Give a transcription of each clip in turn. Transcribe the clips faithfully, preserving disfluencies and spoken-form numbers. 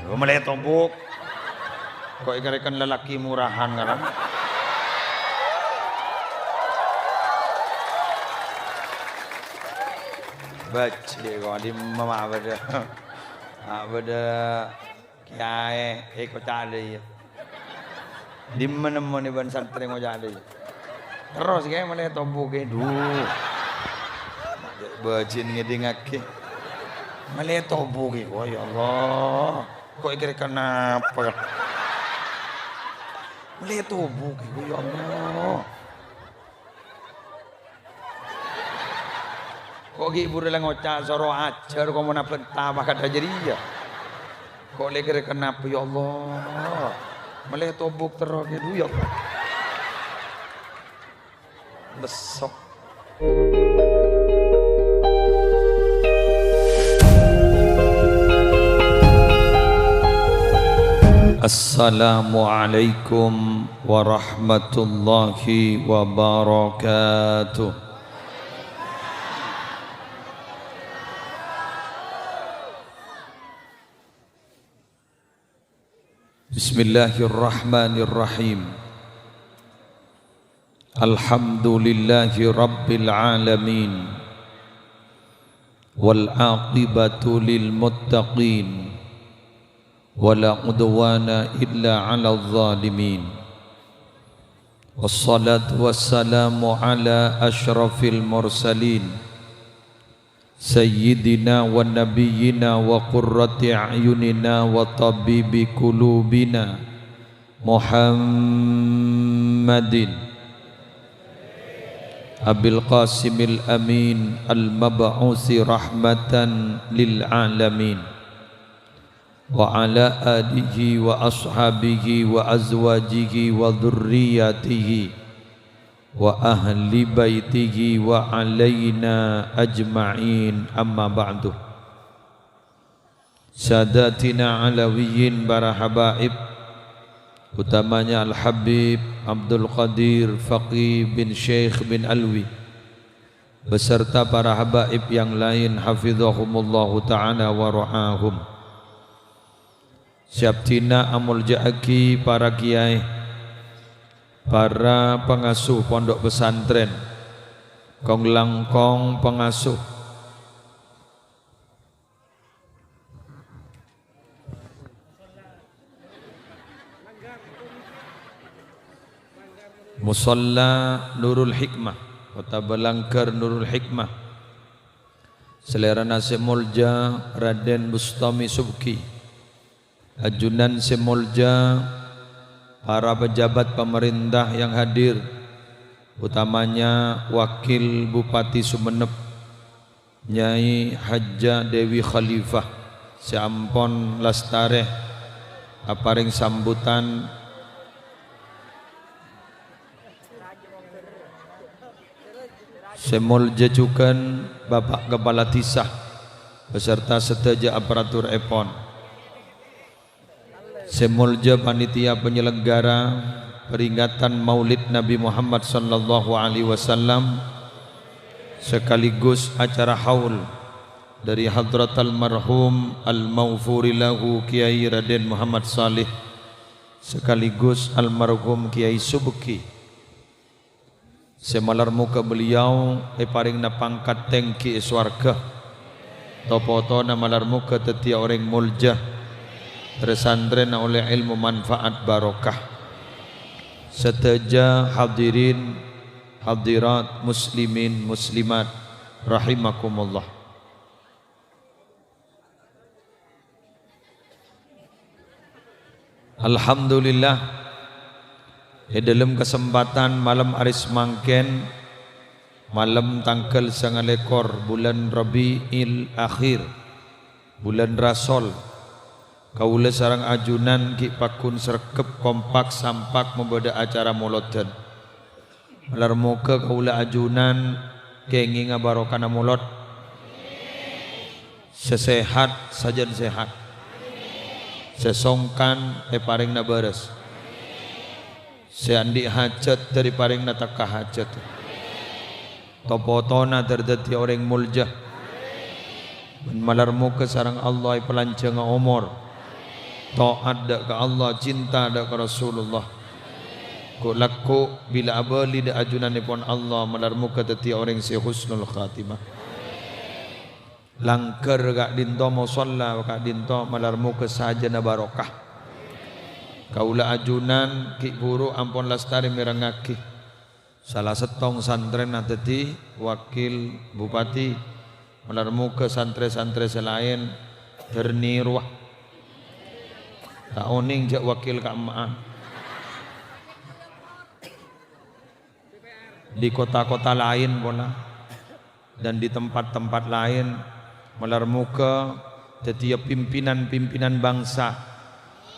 Lo malè tobuk. Ko' èkarèken lalakè murahan ngaran. Bâjjhi' ko' dimma ma' bâdâ. Ma' bâdâ kèyaè, è, koca' dâ' iyâ. Dimma nemmona bân santrè ngoca' dâ' iyâ. Terros kèyaè malè tobuk kèyaè. Duh. Bâjjhi' ngèdingngaghi. Malè tobuk kèyaè. Oh, ya Allah. Ko' èkarèken apa? Malè tobuk kèyaè. Oh, ya Allah. Ko' ghi' buru la ngoca' soro ajhâr, ko' mon abhânta bâkal jârèya. Ko' lè kèra kenapa, ya Allah? Malè tobuk terro kèya, du, ya Allah. Besok. Assalamualaikum warahmatullahi wabarakatuh. Bismillahirrahmanirrahim. Alhamdulillahi rabbil alamin. Wal aqibatu lil muttaqin. Wa la udwana illa 'alal zalimin. Wassalatu wassalamu ala asyrafil mursalin. Sayyidina wa nabiyyina wa qurrati a'yunina wa tabibi qulubina Muhammadin Abil Qasimil Amin al-mab'usi rahmatan lil alamin. Wa ala alihi wa ashabihi wa azwajihi wa dzurriyyatihi wa ahli baitihi wa alaina ajma'in, amma ba'du. Sadatina Alawiyyin, para habaib, utamanya Al-Habib Abdul Qadir Faqih bin Syekh bin Alwi, beserta para habaib yang lain, hafizahumullahu ta'ala wa ra'ahum. Sè abdhina amolja'aghi para kiyaè, para pangasuh pondok pesantren, kong-langkong pangasuh Musholla Nurul Hikmah, otabâ Langghâr Nurul Hikmah. Salèrana sè molja Raden Bustami Subki, ajunan sè molja para pejabat pamarènta yang hadir, utamanya Wakil Bupati Sumenep, Nyai Hajjah Dewi Khalifah sè ampon lastarè aparèng sambutan. Sè molja jhughân Bapak Kepala Dhisa beserta sadhâjâ aparaturèpon. Sè molja panitia penyelenggara peringatan Maulid Nabi Muhammad sallallahu alaihi wasallam, sekaligus acara haul dari hadrat almarhum al-maghfuri lahu Kiai Raden Muhammad Saleh, sekaligus almarhum Kiai Subeki. Sè malar moghâ beliau èparèngana pangkat tèngghi è sowarghâ. To-potona malar moghâ dhâddhiyâ orèng molja. Rè-santrèna ollè èlmo manfaat barokah. Sadhâjâ hadirin, hadirat, muslimin, muslimat, rahimakumullah. Alhamdulillah, è dhâlem kasempadhân malem arè samangkèn, malem tangghâl sangalèkor bulân Rabi'il Akhir, bulân Rasol, kaulâ sareng ajunan ghi' pagghun sregep kompak sampak mabâdâ acara molodhân. Malar moghâ kaulâ ajunan kèngènga barokana molod. Sè sehat, sajân sehat. Sè songkan, èparèngana bârâs. Sè andi' hajhât, dâri parèngana tekka hajhât. To-potona dâri dhâddhi orèng molja. Bân malar moghâ sareng Allah èpalanjhânga omor. Ta'at dâ' ka Allah, cinta dâ' ka Rasulullah. Ghu'-lagghu' bilâ abâli dâ' ajunanèpon Allah, malar moghâ dhâddhiyâ orèng sè husnul khatimah. Langghâr ka'dinto, mosolla ka'dinto, malar moghâ sajâna barokah. Kaulâ ajunan ghi' bhuru ampon lastarè mèrengngaghi. Sala sèttong santrèna dhâddhi wakil bupati. Malar moghâ santrè-santrè sè laèn dhâr nèrowa. Ta' onèng jâ' wakil ka'emma'an. Di kota-kota laèn pola, dan di tempat-tempat laèn, malar moghâ dhâddhiyâ pimpinan-pimpinan bangsa,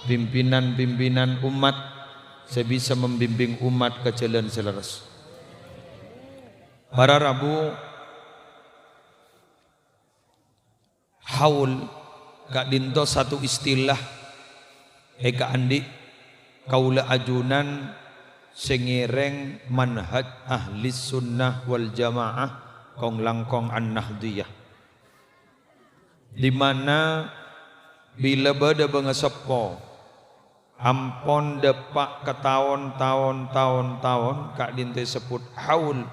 pimpinan-pimpinan umat sè bisa membimbing umat ka jhâlân sè lerres. Para rabu, haul ka'dinto satu istilah èkaandi' kaulâ ajunan sè ngèrèng manhaj Ahli Sunnah wal Jamaah kong-langkong An-Nahdhiyah. Di mana bilâ bâdâ bângaseppo ampon dâpa' ka taon-taon, taon-taon, ka'dinto èsebbhut haul,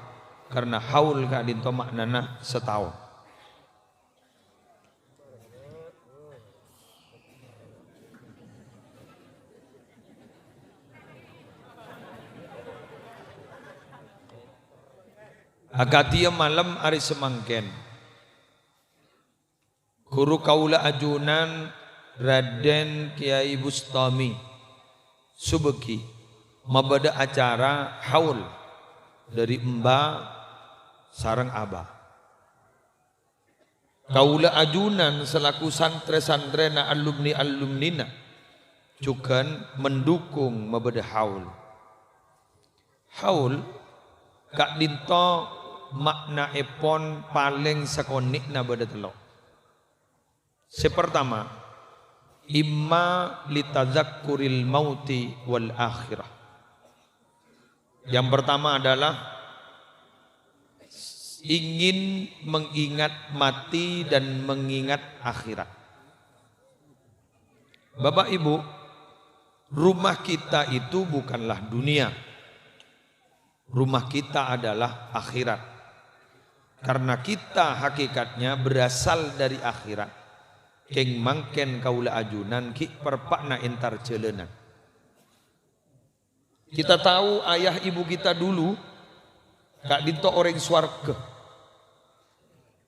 karna haul ka'dinto ma'nana sataon. Akadhiyâ malem arè samangkèn. Ghuru kaulâ ajunan Raden Kyai Bustami Subeki mabâdâ acara haul dhâri emba sareng aba. Kaulâ ajunan selaku santrè-santrèna alumni-alumnina jhughân mendukung mabâdâ haul. Haul ka'dinto ma'naèpon palèng sakonè'na bâdâ tello'. Sè partama, imma litadzakkuril mauti wal akhirah. Yang pertama adalah ingin mengingat mati dan mengingat akhirat. Bapak Ibu, rumah kita itu bukanlah dunia. Rumah kita adalah akhirat. Karena kita hakikatnya berasal dari akhirat. Kèng mangkèn kaulâ ajunan ghi' parpa'na entar jhâlânan. Kita tahu ayah ibu kita dulu ka'dinto orèng sowarghâ.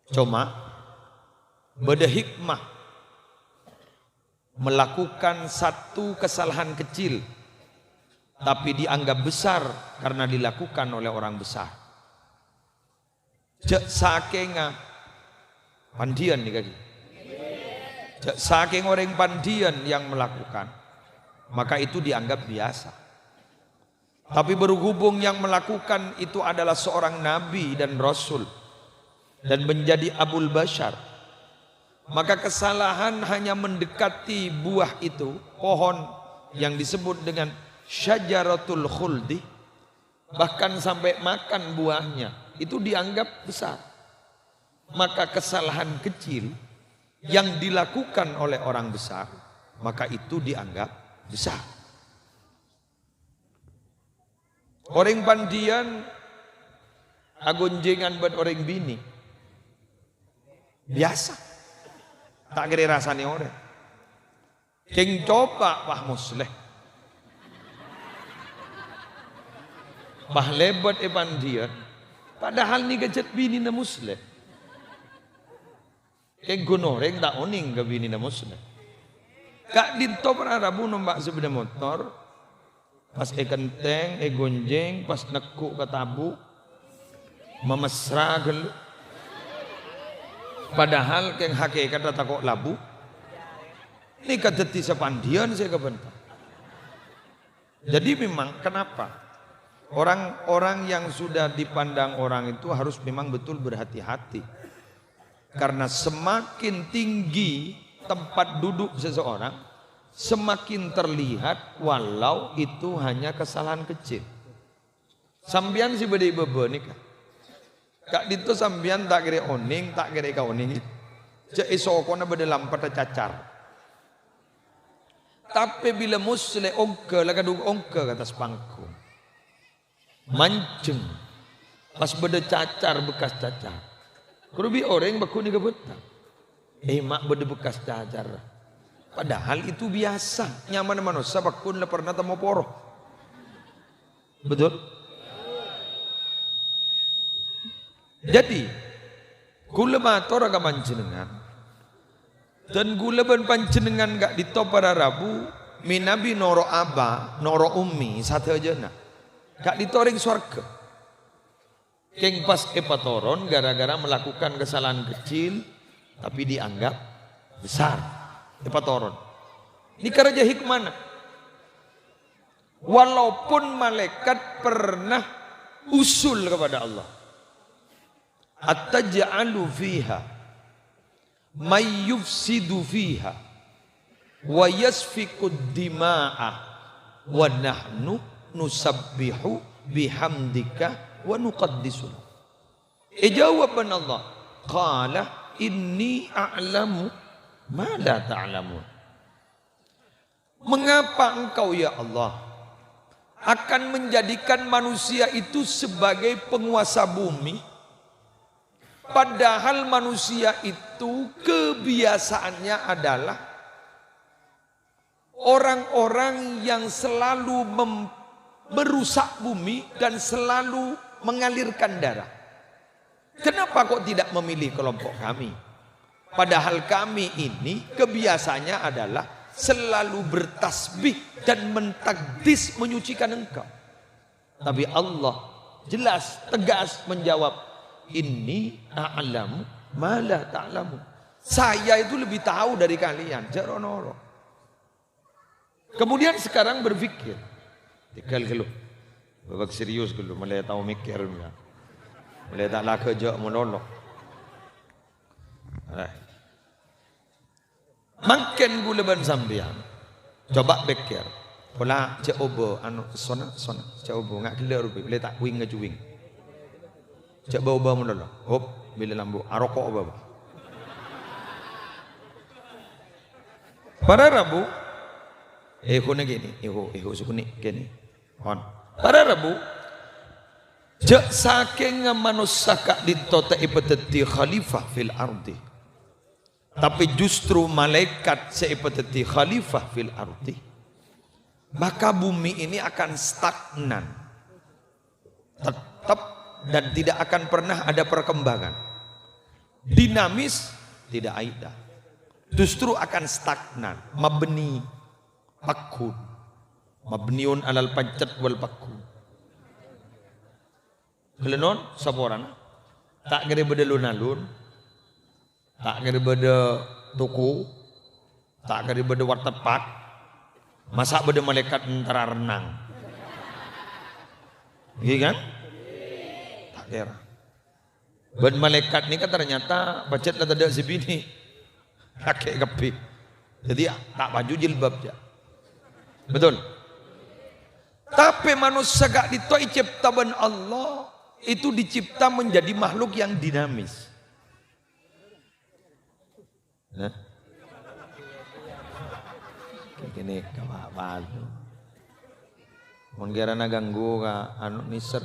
Coma, bâdâ hikmah melakukan satu kesalahan kecil, tapi dianggap besar karena dilakukan oleh orang besar. Jâ' sakènga pandhiyân nèka, Ji. Jâ' sakèng orèng pandhiyân yang melakukan, maka itu dianggap biasa. Tapi berhubung yang melakukan itu adalah seorang nabi dan rasul dan menjadi Abul Basyar, maka kesalahan hanya mendekati buah itu, pohon yang disebut dengan syajaratul khuldi, bahkan sampai makan buahnya, itu dianggap besar. Maka kesalahan kecil yang dilakukan oleh orang besar, maka itu dianggap besar. Orèng pandhiyân aghonjhèngan bân orèng binè'. Biyasa. Ta' kèra èrasanè orèng. Kèng coba, wah, Musleh. Wah, lèbât è pandhiyân. Padahal nèka jhât binèna Musleh. Kèng ghun orèng ta' onèng ka binèna Musleh. Ka'dinto para rabu nompa' sepeda motor, pas èkentèng, èghonjhèng, pas negghu' ka tabu', mamesra ghâllu. Padahal kèng hakèkatta tako' labu. Nèka dhâddhi sapandhiyân sè èkabhânta. Jadi memang kenapa orang-orang yang sudah dipandang orang itu harus memang betul berhati-hati. Karena semakin tinggi tempat duduk seseorang, semakin terlihat walau itu hanya kesalahan kecil. Sampèyan sè bâdâ è bâbâ nèka. Ka'dinto sampèyan ta' kèra onèng, ta' kèra èkaonèngè. Jâ' è sokona bâdâ lampetta cacar. Tapè bilâ Musleh ongghâ, la kadhung ongghâ ka attas panggung. Manjheng. Pas bâdâ cacar, bekas cacar. Karobi orèng pagghun nèka bhâta. Eh, ma' bâdâ bekas cacar. Padahal itu biasa. Nyamana manossa pagghun la pernah temmo poro. Betul? Jadi, kaulâ matora ka panjhennengngan, dân kaulâ bân panjhennengngan ka'dinto para rabu mènabi noro' aba, noro' ummi sadhâjâna. Ka'dinto orèng sowarghâ. Kèng pas èpatoron gara-gara melakukan kesalahan kecil, tapi dianggap besar. Èpatoron. Nèka rajâ hikmana. Walaupun malaikat pernah usul kepada Allah, "Ataj'alu fiha may yufsidu fiha wa yasfikud dima'a wa nahnu nusabbihu bihamdika wa nuqaddisu lak." Èjâwâb bân Allah, "Qala inni a'lamu ma la ta'lamun." Mengapa Engkau, ya Allah, akan menjadikan manusia itu sebagai penguasa bumi, padahal manusia itu kebiasaannya adalah orang-orang yang selalu mem-, merusak bumi dan selalu mengalirkan darah? Kenapa kok tidak memilih kelompok kami? Padahal kami ini kebiasaannya adalah selalu bertasbih dan mentakdis, menyucikan Engkau. Tapi Allah jelas, tegas menjawab, "Inni a'lamu ma la ta'lamun." Saya itu lebih tahu dari kalian, jâ' ro'-noro'. Kemudian sekarang berpikir, tegal ghâllu. Bâbâk serius ghâllu, mèlè tao mèkkèr, ya. Mèlè ta' laghâ jâ' malolo. Eh. Mangkèn kaulâ bân sampèyan, coba pèkkèr. Pola jâ' obâ, anu, sona, sona, jâ' obâ, nga' ghellâ' rupi, mèlè ta' wing-ngajuwing. Jâ' bâ-obâ malolo. Hop, bilâ lambu, aroko' bâ. Para rabu, eh, huna gini, eh, hu, eh, hu, sukuni gini. Hon. Para rabu, jâ' sakènga manossa ka'dinto ta' èpadhâddhi khalifah fil ardi. Tapè justru malaèkat sè èpadhâddhi khalifah fil ardi. Maka bumi ini akan stagnan. Tetap dan tidak akan pernah ada perkembangan. Dinamis, tidak ada. Justru akan stagnan, mabânnè pagghun. Mabniyun alal pancet wal pagghun. Ghâlânon saporana. Ta' kèra bâdâ lun-alun. Ta' kèra bâdâ toko, ta' kèra bâdâ wartepak, masa' bâdâ malaèkat entara rennang? Ghi kan? Ta' kèra. Bân malaèkat nèka ternyata pajhât la tadâ' sè binè'. Kakè kabbhi. Dhâddhi, ta' paju jilbab, jâ. Betul? Tapè manossa ka'dinto ècèpta bân Allah, itu dicipta menjadi makhluk yang dinamis. Nah. Kènè' ka apa-apa. Mon kèra naganggu ka anu nèser.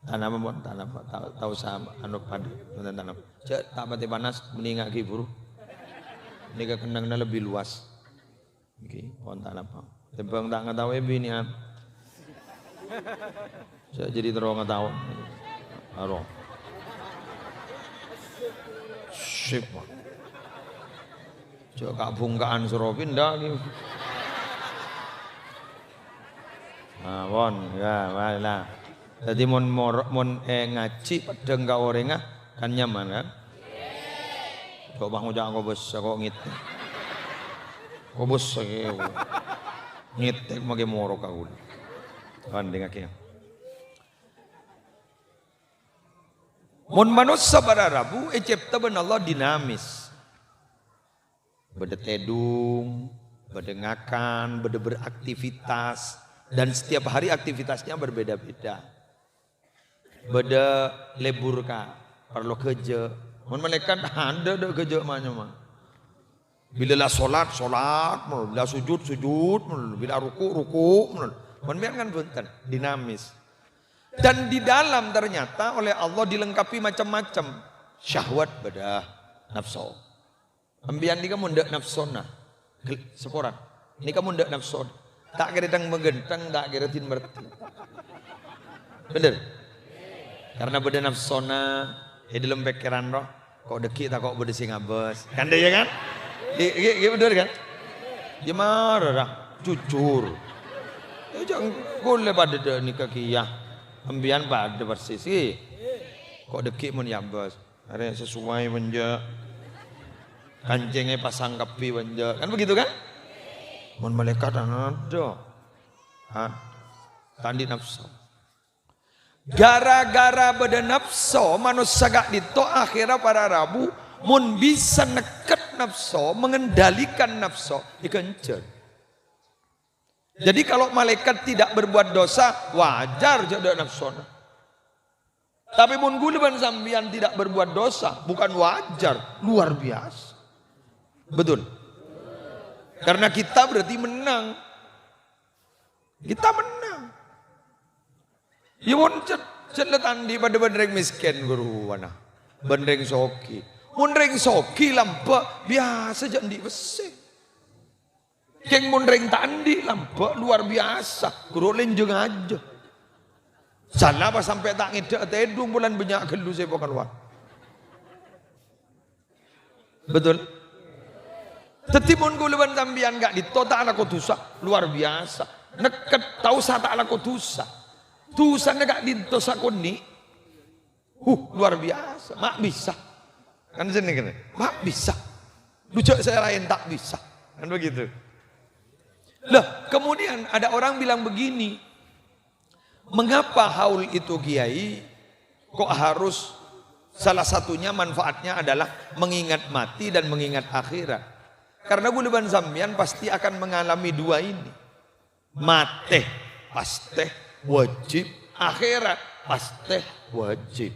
Tanapa, mon? Tanapa? Ta', ta' osa anu padâ. Bhunten, tanapa. Jâ' ta' patè panas, mending aghi buru. Nèka kennengnganna lebbi luas. Ngghi, pon ta' napa. Tèmbhâng ta' ngataowè binè'an. Jâ' jadi terro ngataowè. Aro. Sip, Pak. Jâ' ka'-bungka'an soro pinda, ghi. Nah, pon. Ya, baiklah. Dhâddhi mon mor-, mon, eh, ngajhi peddhâng ka orèngnga, kan nyaman, kan? Coba ngoca' kobâsa kok ngètèk. Kobâsa kèya. Ngètèk makè moro ka kaulâ. Bandingaghi. Mon manossa para rabu ècèpta bân Allah dinamis. Bâdâ tèdung, bâdâ ngakan, bâdâ beraktivitas, dan setiap hari aktivitasnya berbeda-beda. Bâdâ lebur ka parlo ghâjâ'. Mon malaèkat adâ' dâ' ghâjâ' ma' nyamana. Bilâ la sholat, sholat melolo. Bilâ sujud, sujud melolo. Bilâ ruku', ruku' melolo. Mon sampèyan kan bhunten, dinamis. Dan di dalam ternyata oleh Allah dilengkapi macam-macam. Syahwat bâdâ, nafsu. Sampèyan nèka mon dâ' nafsona. Gel-, saporana. Nèka mon dâ' nafsona. Ta' kèra dhâng-maghântheng, ta' kèra din-mardin. Bhender? Karena bâdâ nafsona è dâlem pèkkèran rowa. Ko' dhâggi' tako' bâdâ sè ngabâs. Kan dâ' iyâ kan? Ghi, ghi, ghi bhender kan? Iyâ mara ra, jujur. Iyâ jhâ' kaulâ padâ dâ' nèka kèya. Sampèyan padâ persis, ghi. Ko' dhâggi' mon èabâs. Arè sesuai bân jhâ'. Kancèngngè pasang kabbhi bân jhâ'. Kan begitu kan? Mon malaèkat adâ'. Ha? Ta' andi' nafsu. Gara-gara bâdâ nafsu, manossa ka'dinto akhèrra para rabu, mon bisa nèkket nafsu, mengendalikan nafsu, èghânjhâr. Jadi, kalau malaikat tidak berbuat dosa, wajar jhâ' dâ' nafsona. Tapè mon kaulâ bân sampèyan tidak berbuat dosa, bukan wajar, luar biasa. Betul? Karena kita berarti menang. Kita menang. Iyâ, mon cè', cè' la ta' andi' padâ bân rèng mèskèn, ghâruwa na. Bân rèng soghi. Mon rèng soghi lambâ', biyasa jhâ' andi' pèssè. Kèng mon rèng ta' andi' lambâ' luar biasa, ghuru lènjhâng ajâ. Sala pas sampè' ta' ngèdhâ' tèdung polana bânnya' ghâllu sè èpakalowar. Betul? Dhâddhi mon kaulâ bân sampèyan ka'dinto ta' alako dhusa, luar biasa. Nèkket ta' osa ta' alako dhusa. Dhusana ka'dinto sakonè'. Huh, luar biasa. Ma' bisa. Kan sènèng kènè. Ma' bisa. Dhu jhâ' sè laèn ta' bisa. Kan begitu. Lah, kemudian ada orang bilang begini, "Mengapa haul itu, Kiai? Kok harus salah satunya manfaatnya adalah mengingat mati dan mengingat akhirat?" Karena kaulâ bân sampèyan pasti akan mengalami dua ini. Matè, pastè, wajib. Akhèrat, pastè, wajib.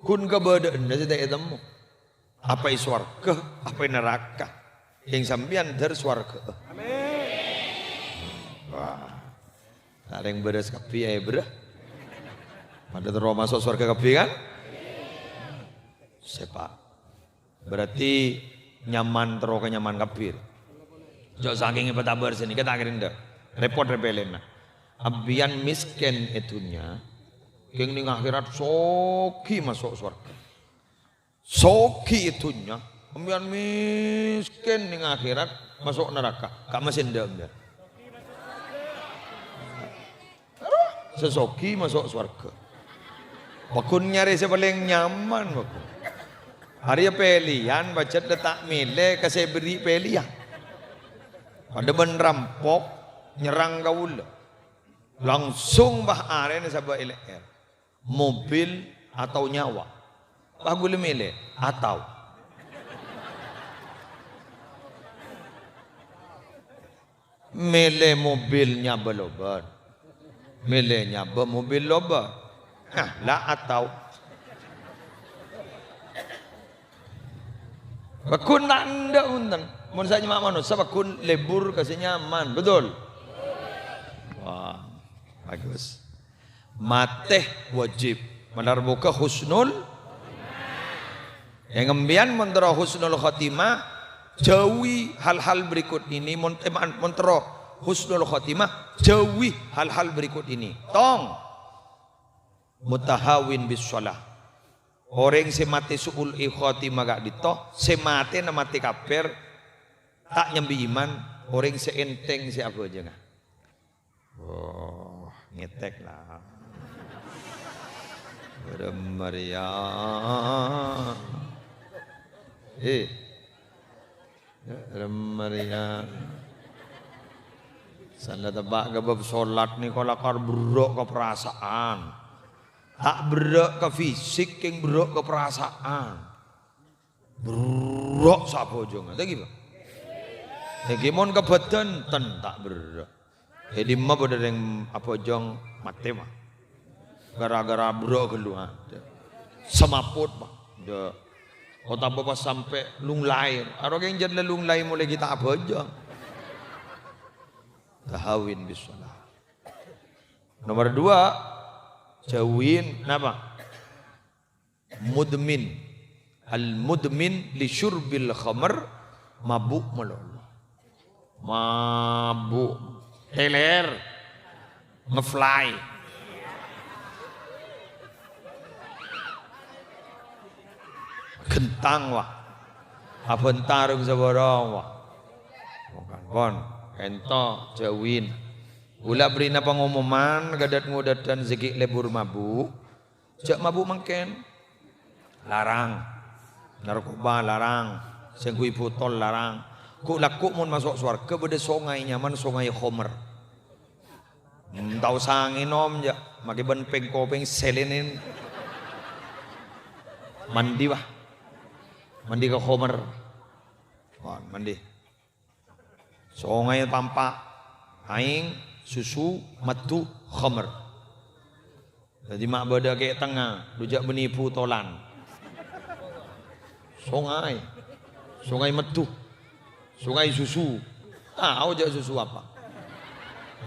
Ghun kabâdâ'ânna sè ta' ètemmo. Apa è sowarghâ, apa è naraka. Kèng sampèyan dhâr sowarghâ. Amin. Wah. Ta' rèng bârâs kabbhi, ya, Bro. Padâ terro maso' sowarghâ kabbhi, kan? Sè pa'. Berarti nyaman terro ka nyaman kabbhi. Jhâ' sakèng èpatabâr sè nèka ta' kèra endâ'. Rèpot rè pèlèna. Sampèyan mèskèn è dhunnya, kèng nèng akhèrat soghi maso' sowarghâ. Soghi è dhunnya, sampèyan mèskèn nèng akhèrat maso' naraka. Ka'emma sè endâ' sampèyan. Sè soghi maso' sowarghâ. Pagghun nyarè sè palèng nyaman, pagghun. Arèya pèlèyan, pajhât la ta' mèlè ka sè èberri' pèlèyan. Padâ bân rampok nyerrang kaulâ. Langsung, bâh, arèna sabâ' è lè'èr. Mobil atau nyawa? Bâh, kaulâ mèlè, atau. Mèlè mobil nyabâ lobâr. Mèlè nyabâ mobil lobâr. Nah, la atau. Pagghun ta' endâ' bhunten. Mon sè nyama' manossa pagghun lebur ka sè nyaman, betul? Wah, bagus. Matè wajib. Malar moghâ husnul. Èngembiyân mon terro husnul khotimah, jauhi hal-hal berikut ini. Mon, eh, mon terro husnul khotimah, jauhi hal-hal berikut ini. Tong. Mutahawin bis shalah. Orèng sè matè su'ul khotimah ka'dinto, sè matèna matè kafir, ta' nyambi iman, orèng sè ènthèng sè abhâjângnga. Oh, ngètèk la. Rem Maria. Eh. Rem Maria. Sala teppa' ka bab solat nèko lakar berrâ' ka perasaan. Ta' berrâ' ka fisik, kèng berrâ' ka perasaan. Berrâ' sabhâjângnga. Ta' ghi, Pak? Èngghi mon ka bhâdhân, ten ta' berrâ'. È dimma bâdâ rèng abhâjâng matè, Pak? Gara-gara berrâ' ghâllu, adâ'. Semaput, Pak. Adâ'. Otabâ pas sampè' lunglai. Aro kèng jhât la lunglai molaè ghi' ta' abhâjâng. Tahawin bis shalah. Nomor dua, jhâuwin napa? Mudmin. Al-mudmin li syurbil khamr, mabuk malolo. Mabuk. Teler. Ngefly. Ghentang, wah. Abhântareng sabârâng, wah. Bukan, pon. Ento, jhâuwin. Ghulâ bherri'na pangomoman ka dhât-ngodâdhân sè ghi' lebur mabuk. Jhâ' mabuk mangkèn. Larang. Narkoba larang. Sè ngghuy botol larang. Ghu'-lagghu' mon maso' sowarghâ bâdâ songay nyaman songay khomer. Hmm, ta' osa ngènom, jhâ'. Makè bân pèng-kopèng sèlènèn. Mandi, wah. Mandi ka khomer. Wah, mandi. Songay tampa', aèng, susu, maddu, khamr. Dhâddhi ma' bâdâ kè' tengnga, dhu jhâ' bânnè botolan. Songay. Songay maddu. Songay susu. Tao jhâ' susu apa.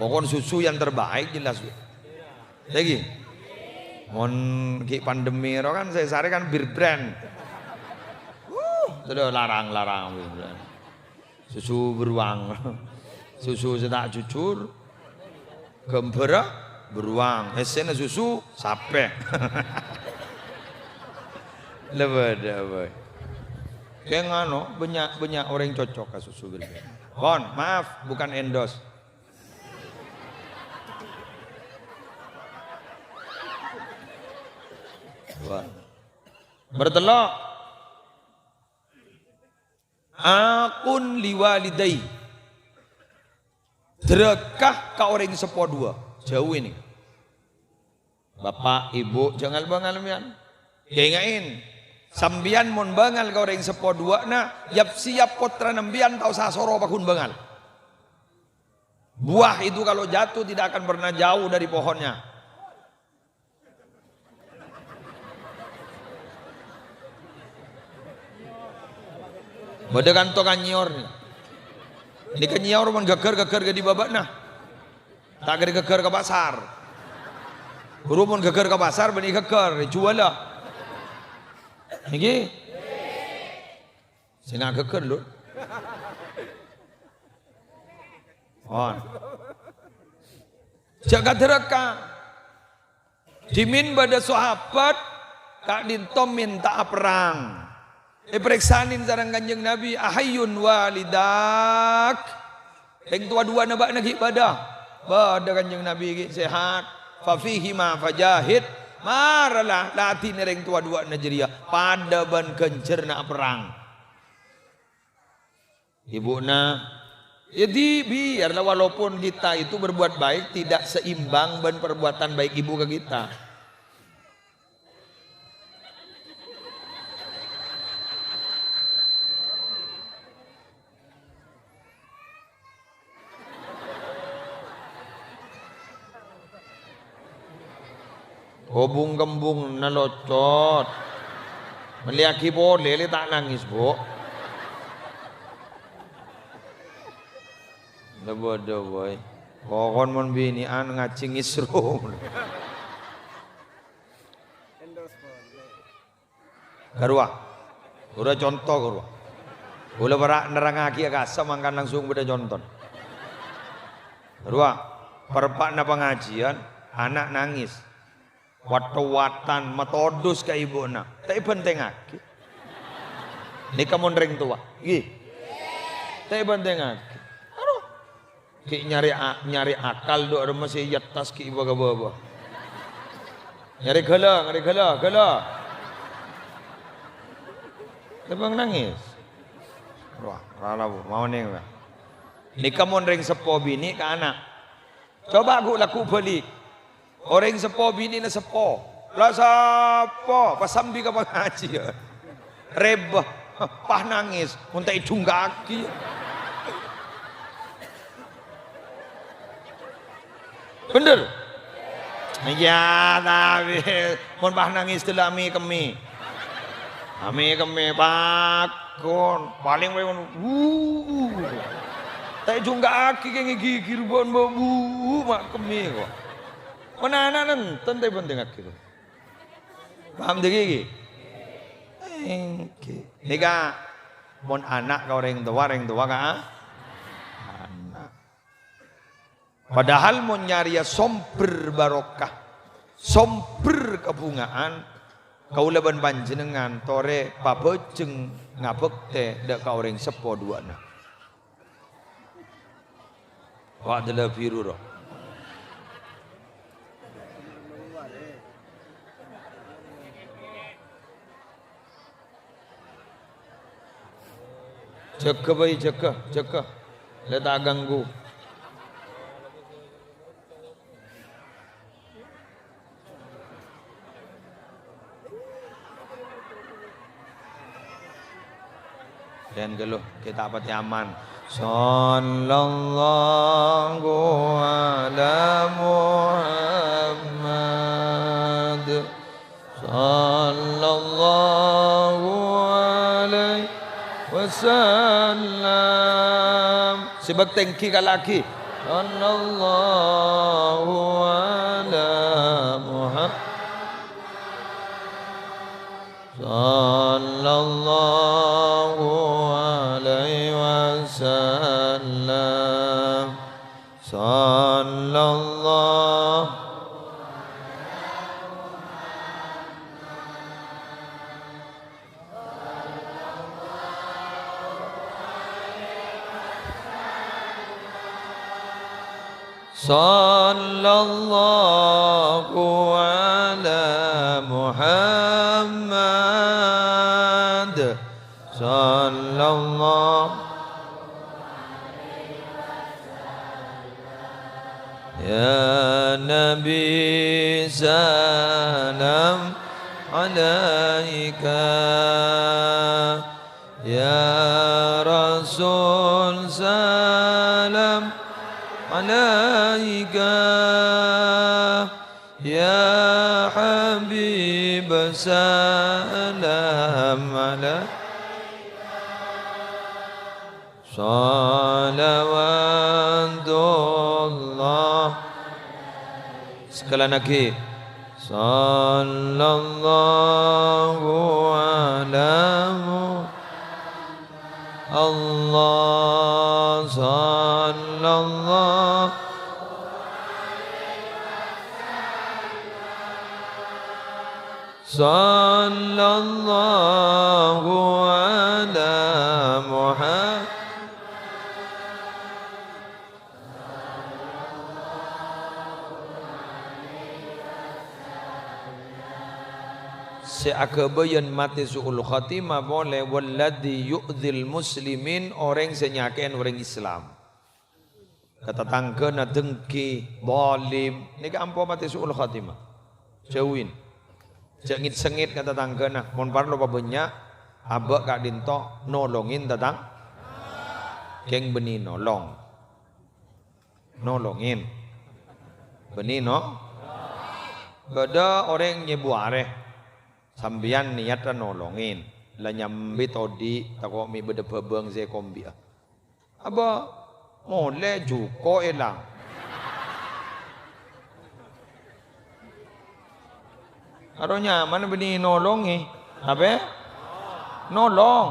Pokon susu yang terbaik jelas. Lagi. Mon ghi' pandemi ro kan sè sarè kan Bir Brand. Wuh, terus larang-larang Bir Brand. Susu beruang. Susu sè ta' jujur. Ghâmbhârrâ beruang. Essèna susu sapè. Lha bâdâ apa? Kèng ano, bânnya', bânnya' orèng cocok ka susu berbeda. Pon, maaf, bukan endorse. Wah. Bertello'. Aqun liwalidai. Dârâka ka orèng seppo duwâ'. Jhâu ini. Bapa', Ibu, jhâ' ngal-bângal sampèyan. Kènga'è, sampèyan mon bângal ka orèng seppo duwâ'na, yap-siyap pottrana sampèyan ta' osa soro paghun bângal. Buah itu kalau jatuh tidak akan pernah jauh dari pohonnya. Bâdâ kanto ka nyèyor. Nèka nyèyor mon ghâggâr-ghâggâr ka dibâ bâ'na. Ta' kèra ghâggâr ka pasar. Buru mon ghâggâr ka pasar, bânnè ghâggâr, èjhuwâlâ. Nèkè. Sè nga' ghâggâr, lho. Oh. Jhâ' kadârâka. Dhimèn bâdâ sahabat ka'dinto mènta'a perrang. Èparèksanè sareng Kanjeng Nabi, "Ahayyun walidak?" Rèng towa duwâ'na bâ'na ghi' bâdâ? Bâdâ, Kanjeng Nabi ghi' sehat. "Fa fihima fajahid." Mara la, ladhinè rèng towa duwâ'na jârèya padâ bân ghânjhârânna aperrang. Ibu'na, jadi biarlah walaupun kita itu berbuat baik tidak seimbang bân perbuatan baik ibu ka kita. Obung-kembung nalocot. Mellèyaghi polè, lè, ta' nangès, Bu'. Lè, bâdâ, boy. Pokon mon binè'an ngajhi ngèsro. Karowa. Ora conto, karowa. Kaulâ para' nerrangngaghi akassa mangkana langsung bâdâ conto. Karowa, pareppa'na pangajiyân, ana' nangès. Wat-towatan, matodus ka ibu'na. Ta' èbhântèngngaghi. Nèka mon rèng towa. Ngghi. Ta' èbhântèngngaghi. Arowa. Ghi' nyarè a-, nyarè akal dhu' remma sè èyattas ghi' bâ-bâbâ. Nyarè ghâlâ, nyarè ghâlâ, ghâlâ. Tèmbhâng nangès. Wah, rala, Bu, mau nèng, wah. Nèka mon rèng seppo binè' ka ana'. Coba ghu-, lagghu' bâli'. Orèng seppo binèna seppo. La seppo, pas sambi ka pangajiyân. Rèbâ, pas nangès, mon ta' èdhungghâ'aghi. Bhender? Iyâ, tapè mon pas nangès dâlâ mè-kemmè. Ame kemme pakon, paling paling ngono, "Wuh, wuh, wuh." Ta' èjhungka'aghi kèng ghi-ghi ruba'an, "Wuh, wuh, ma' kemme kok." Mon ana' nenten ta' èbhândhingngaghi, to. Paham dhâggi' ghi? Èngghi. Nèka, mon ana' ka orèng towa, orèng towa ka a-, ana'. Padahal mon nyarèya sombher barokah, sombher kabhungaan, kaulâ bân panjhennengngan torè pabhâjheng ngabhâktè dâ' ka orèng seppo duwâ'na. Wa' dâlâ biru, ro. Jâgâ, bhâi, jâgâ, jâgâ. Lè ta' ganggu. Dâ'en ghâllu, ghi' ta' patè aman. Sallallahu ala Muhammad. Sallallahu alaihi wasallam. Sè bâk tèngghi kala'aghi. Sallallahu ala Muhammad. Sallallahu alaihi wasallam. Sallallahu. Sallallahu ala Muhammad. Sallallahu. Ya Nabi, salam alaika. Ya Rasul, salam alaika. Ya Habib, salam alaika. Salawatullah. Sekali lagi. Sallallahu ala Mu-, Allah, sallallahu. Sallallahu ala Muhammad. Sè aghâbâyân matè su'ul khatimah polè, walladzi yu'dzil muslimin, orèng sè nyakè'è orèng Islam. Ka tatangghâna dengki, zalim, nèka ampo matè su'ul khatimah. Jauhin. Jhâ' ngèt-sengngèt ka tatangghâna. Mon parlo pabânnya', abâ' ka'dinto nolongin tatang-, kèng bânnè nolong. Nolongin. Bânnè no-, bâdâ orèng nyèbu arè. Sampèyan niyatta nolongin. La nyambit odi', tako' mè' bâdâ bhâbâng sè èkombi'â. Apa molè jhuko' èlang. Aro nyamana bânnè nolongè. Apa? Nolong.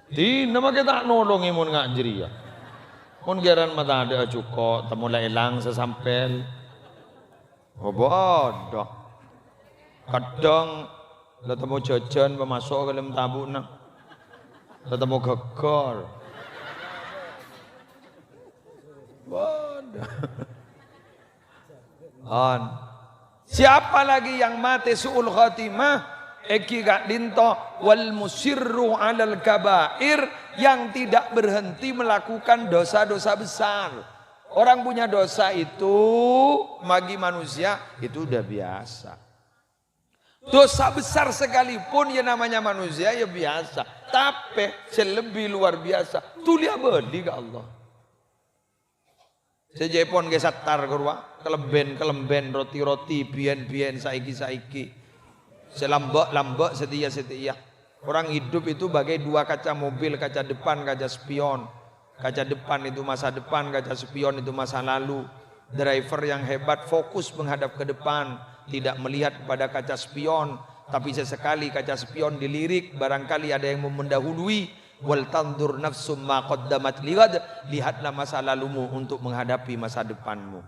Dinah makè ta' nolongè mon nga' jârèya. Mon ghiyaran matadhâ'â jhuko', temmo la èlang sasampèl. Oh, bâdâ. Kadhâng la temmo jhâjhân pamaso' ka dâlem tabu'na. La temmo ghâggâr. Bâdâ. On. Siapa lagi yang mate su'ul khatimah? Èngghi ka'dinto, wal musirru 'alal kaba'ir, yang tidak berhenti melakukan dosa-dosa besar. Orang punya dosa itu bagi manusia itu udah biasa. Dosa besar sekalipun ya namanya manusia ya biasa. Tapè sè lebbi luar biasa, dhuli abâli ka Allah. Sè jhâ' pon ghi sattar ka rowa, kalembhân-kalembhân, roti-roti, bhiyân-bhiyân, saiki-saiki. Sè lambâ'-lambâ', sè tèya-sè tèya. Orang hidup itu bagai dua kaca mobil, kaca depan, kaca spion. Kaca depan itu masa depan, kaca spion itu masa lalu. Driver yang hebat fokus menghadap ke depan, tidak melihat kepada kaca spion. Tapi sesekali kaca spion dilirik, barangkali ada yang mau mendahului. "Wal tanzur nafsum ma qaddamat lighad." Lihatlah masa lalumu untuk menghadapi masa depanmu.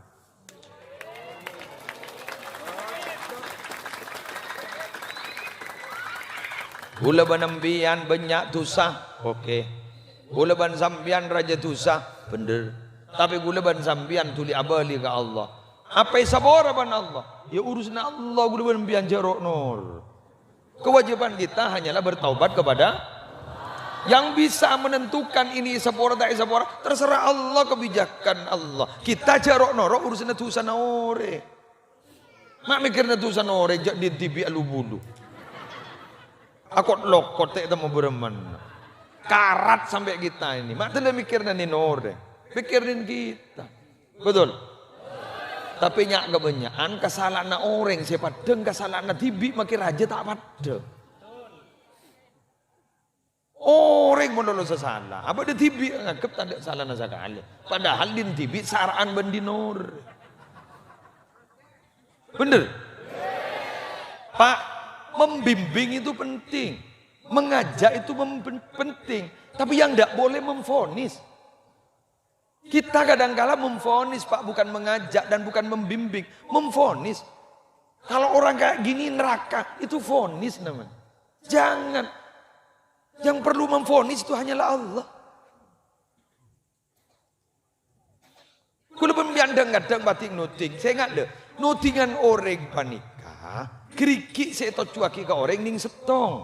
Ghulâ bân sampèyan bânnya' dhusa, oke. Ghulâ bân sampèyan rajâ dhusa, bhender. Tapè ghulâ bân sampèyan dhuli abâli ka Allah. Apa èsapora bân Allah? Ya, urusanna Allah, ghulâ bân sampèyan jhâ' ro'-noro'. Kewajiban kita hanyalah bertaubat kepada yang bisa menentukan ini èsapora ta' èsapora, terserah Allah, kebijakan Allah. Kita jhâ' ro'-noro' urusanna dhusana orèng. Ma' mèkkèrana dhusana orèng, jhâ' dhibi'na lu-bulu. Akot-lokot ta' ètemmo bârâmman. Karat sampè' kita ini. Ma' tadâ' mèkkèrana orèng. Mèkkèrana kita. Betul? Tapè nya' kabânnya'an kasala'anna orèng sè paddhâng kasala'anna dhibi' makè rajâ ta' paddhâng. Orèng mon lo sasala, abâ' dhibi' nganggep tadâ' salana sakalè. Padahal dhin dhibi' sara'an bân dhin orèng. Bhender? Pak, membimbing itu penting. Mengajak itu mem-, penting. Tapi yang ndak boleh memvonis. Kita kadangkala memvonis, Pak, bukan mengajak dan bukan membimbing, memvonis. Kalau orang kayak gini neraka, itu vonis namanya. Jangan. Yang perlu memvonis itu hanyalah Allah. Kaulâ bân sampèyan dhâng-kadhâng padhi nodhing. Sènga', lho, nodhingan orèng panèka ghârighi' sè ètojjhuwâghi ka orèng nèng sèttong.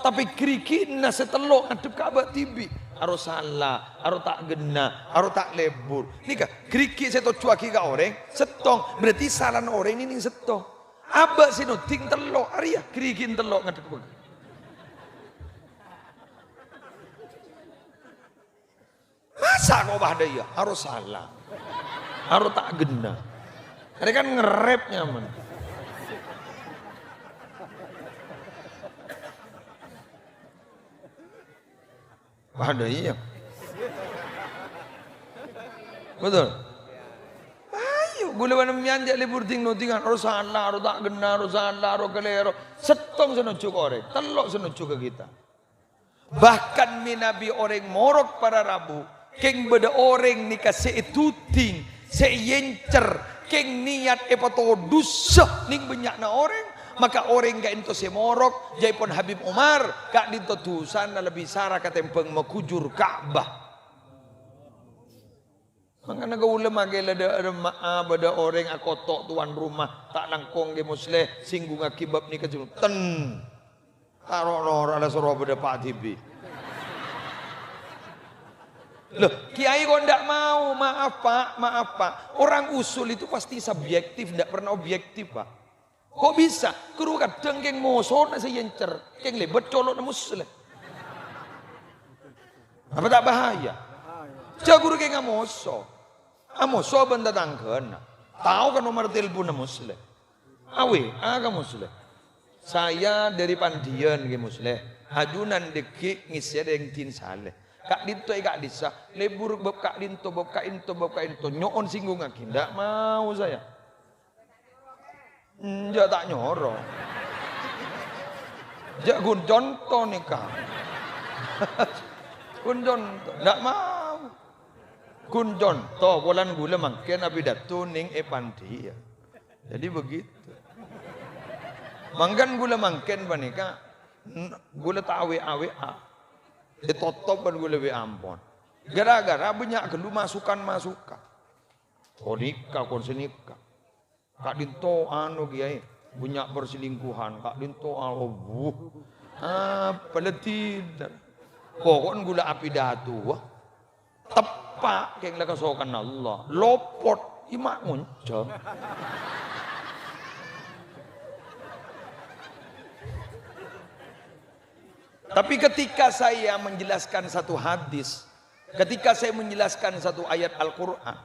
Tapè ghârighi'na sè tello' ngadhep ka abâ' dhibi'. Aro sala, aro ta' ghenna, aro ta' lebur. Nèka, ghârighi' sè ètojjhuwâghi ka orèng, sèttong. Berarti salana orèng nèng sèttong. Abâ' sè nodhing tello', arèya ghârighi'na tello' ngadhep ka Masa' kok padâ iyâ? Aro sala. Aro ta' ghenna. Arè kan ngerrep nyaman. Padâ iyâ. Betul? Ayo, kaulâ bân sampèyan jhâ' lebur dhing-nodhingan. Aro sala, aro ta' ghenna, aro sala, aro kalèro. Sèttong sè nojjhu ka orèng. Tello' sè nojjhu ka kita. Bahkan manabi orèng morok para rabu, kèng bâdâ orèng nèka sè èduding, sè èyèncèr, kèng niyat èpatodhusa nèng bânnya'na orèng, maka orèng ka'dinto sè morok, jâèpon Habib Umar, ka'dinto dhusana lebbi sara katèmbhâng maghujur Ka'bah. Mangkana kaulâ makè la dâ' remma'a bâdâ orèng akoto' towan roma, ta' langkong Kè Musleh, singgungngaghi bab nèka, ten. Ta' ro'-noro' la soro bâdâ pa' dhibi'. Loh, kiai kok ndak mau? Maaf, Pak, maaf, Pak. Orang usul itu pasti subjektif, ndak pernah objektif, Pak. Kok bisa? Ghuru kadhâng kèng mosona sè èyèncèr, kèng lèbât colo'na Musleh. Apa ta' bahaya? Jhâ' ghuru kèng amoso. Amoso bân tatangghâna. Tao ka nomer telponna Musleh. A W A ka Musleh. Saya dari Pandian, Kè Musleh. Ajunan dhâggi' ngèssè rèng Din Saleh. Ka'dinto è ka'dissa, lèbur bab ka'dinto, bab ka'dinto, bab ka'dinto. Nyo'on singgungngaghi. Ndak mau saya. Enjâ' ta' nyoro. Jhâ' ghun conto nèka. Ghun conto. Ndak mau. Ghun conto, polana kaulâ mangkèn apidato nèng è Pandian. Jadi begitu. Mangkana kaulâ mangkèn panèka, n-, kaulâ ta' W A-W A. Ètotop bân kaulâ W A ampon. Gara-gara bânnya' ghâllu masukan-masukan. Kon nèka, kon sanèka. Ka'dinto anu, Kiai, bânnya' perselingkuhan, ka'dinto, ah, wuh. Apa la dinna'? Poko'en kaulâ apidato, wah. Teppa' kèng la kasokanna Allah. Lopot, iyâ ma' ngonjhâng. Tapi ketika saya menjelaskan satu hadis, ketika saya menjelaskan satu ayat Al-Quran,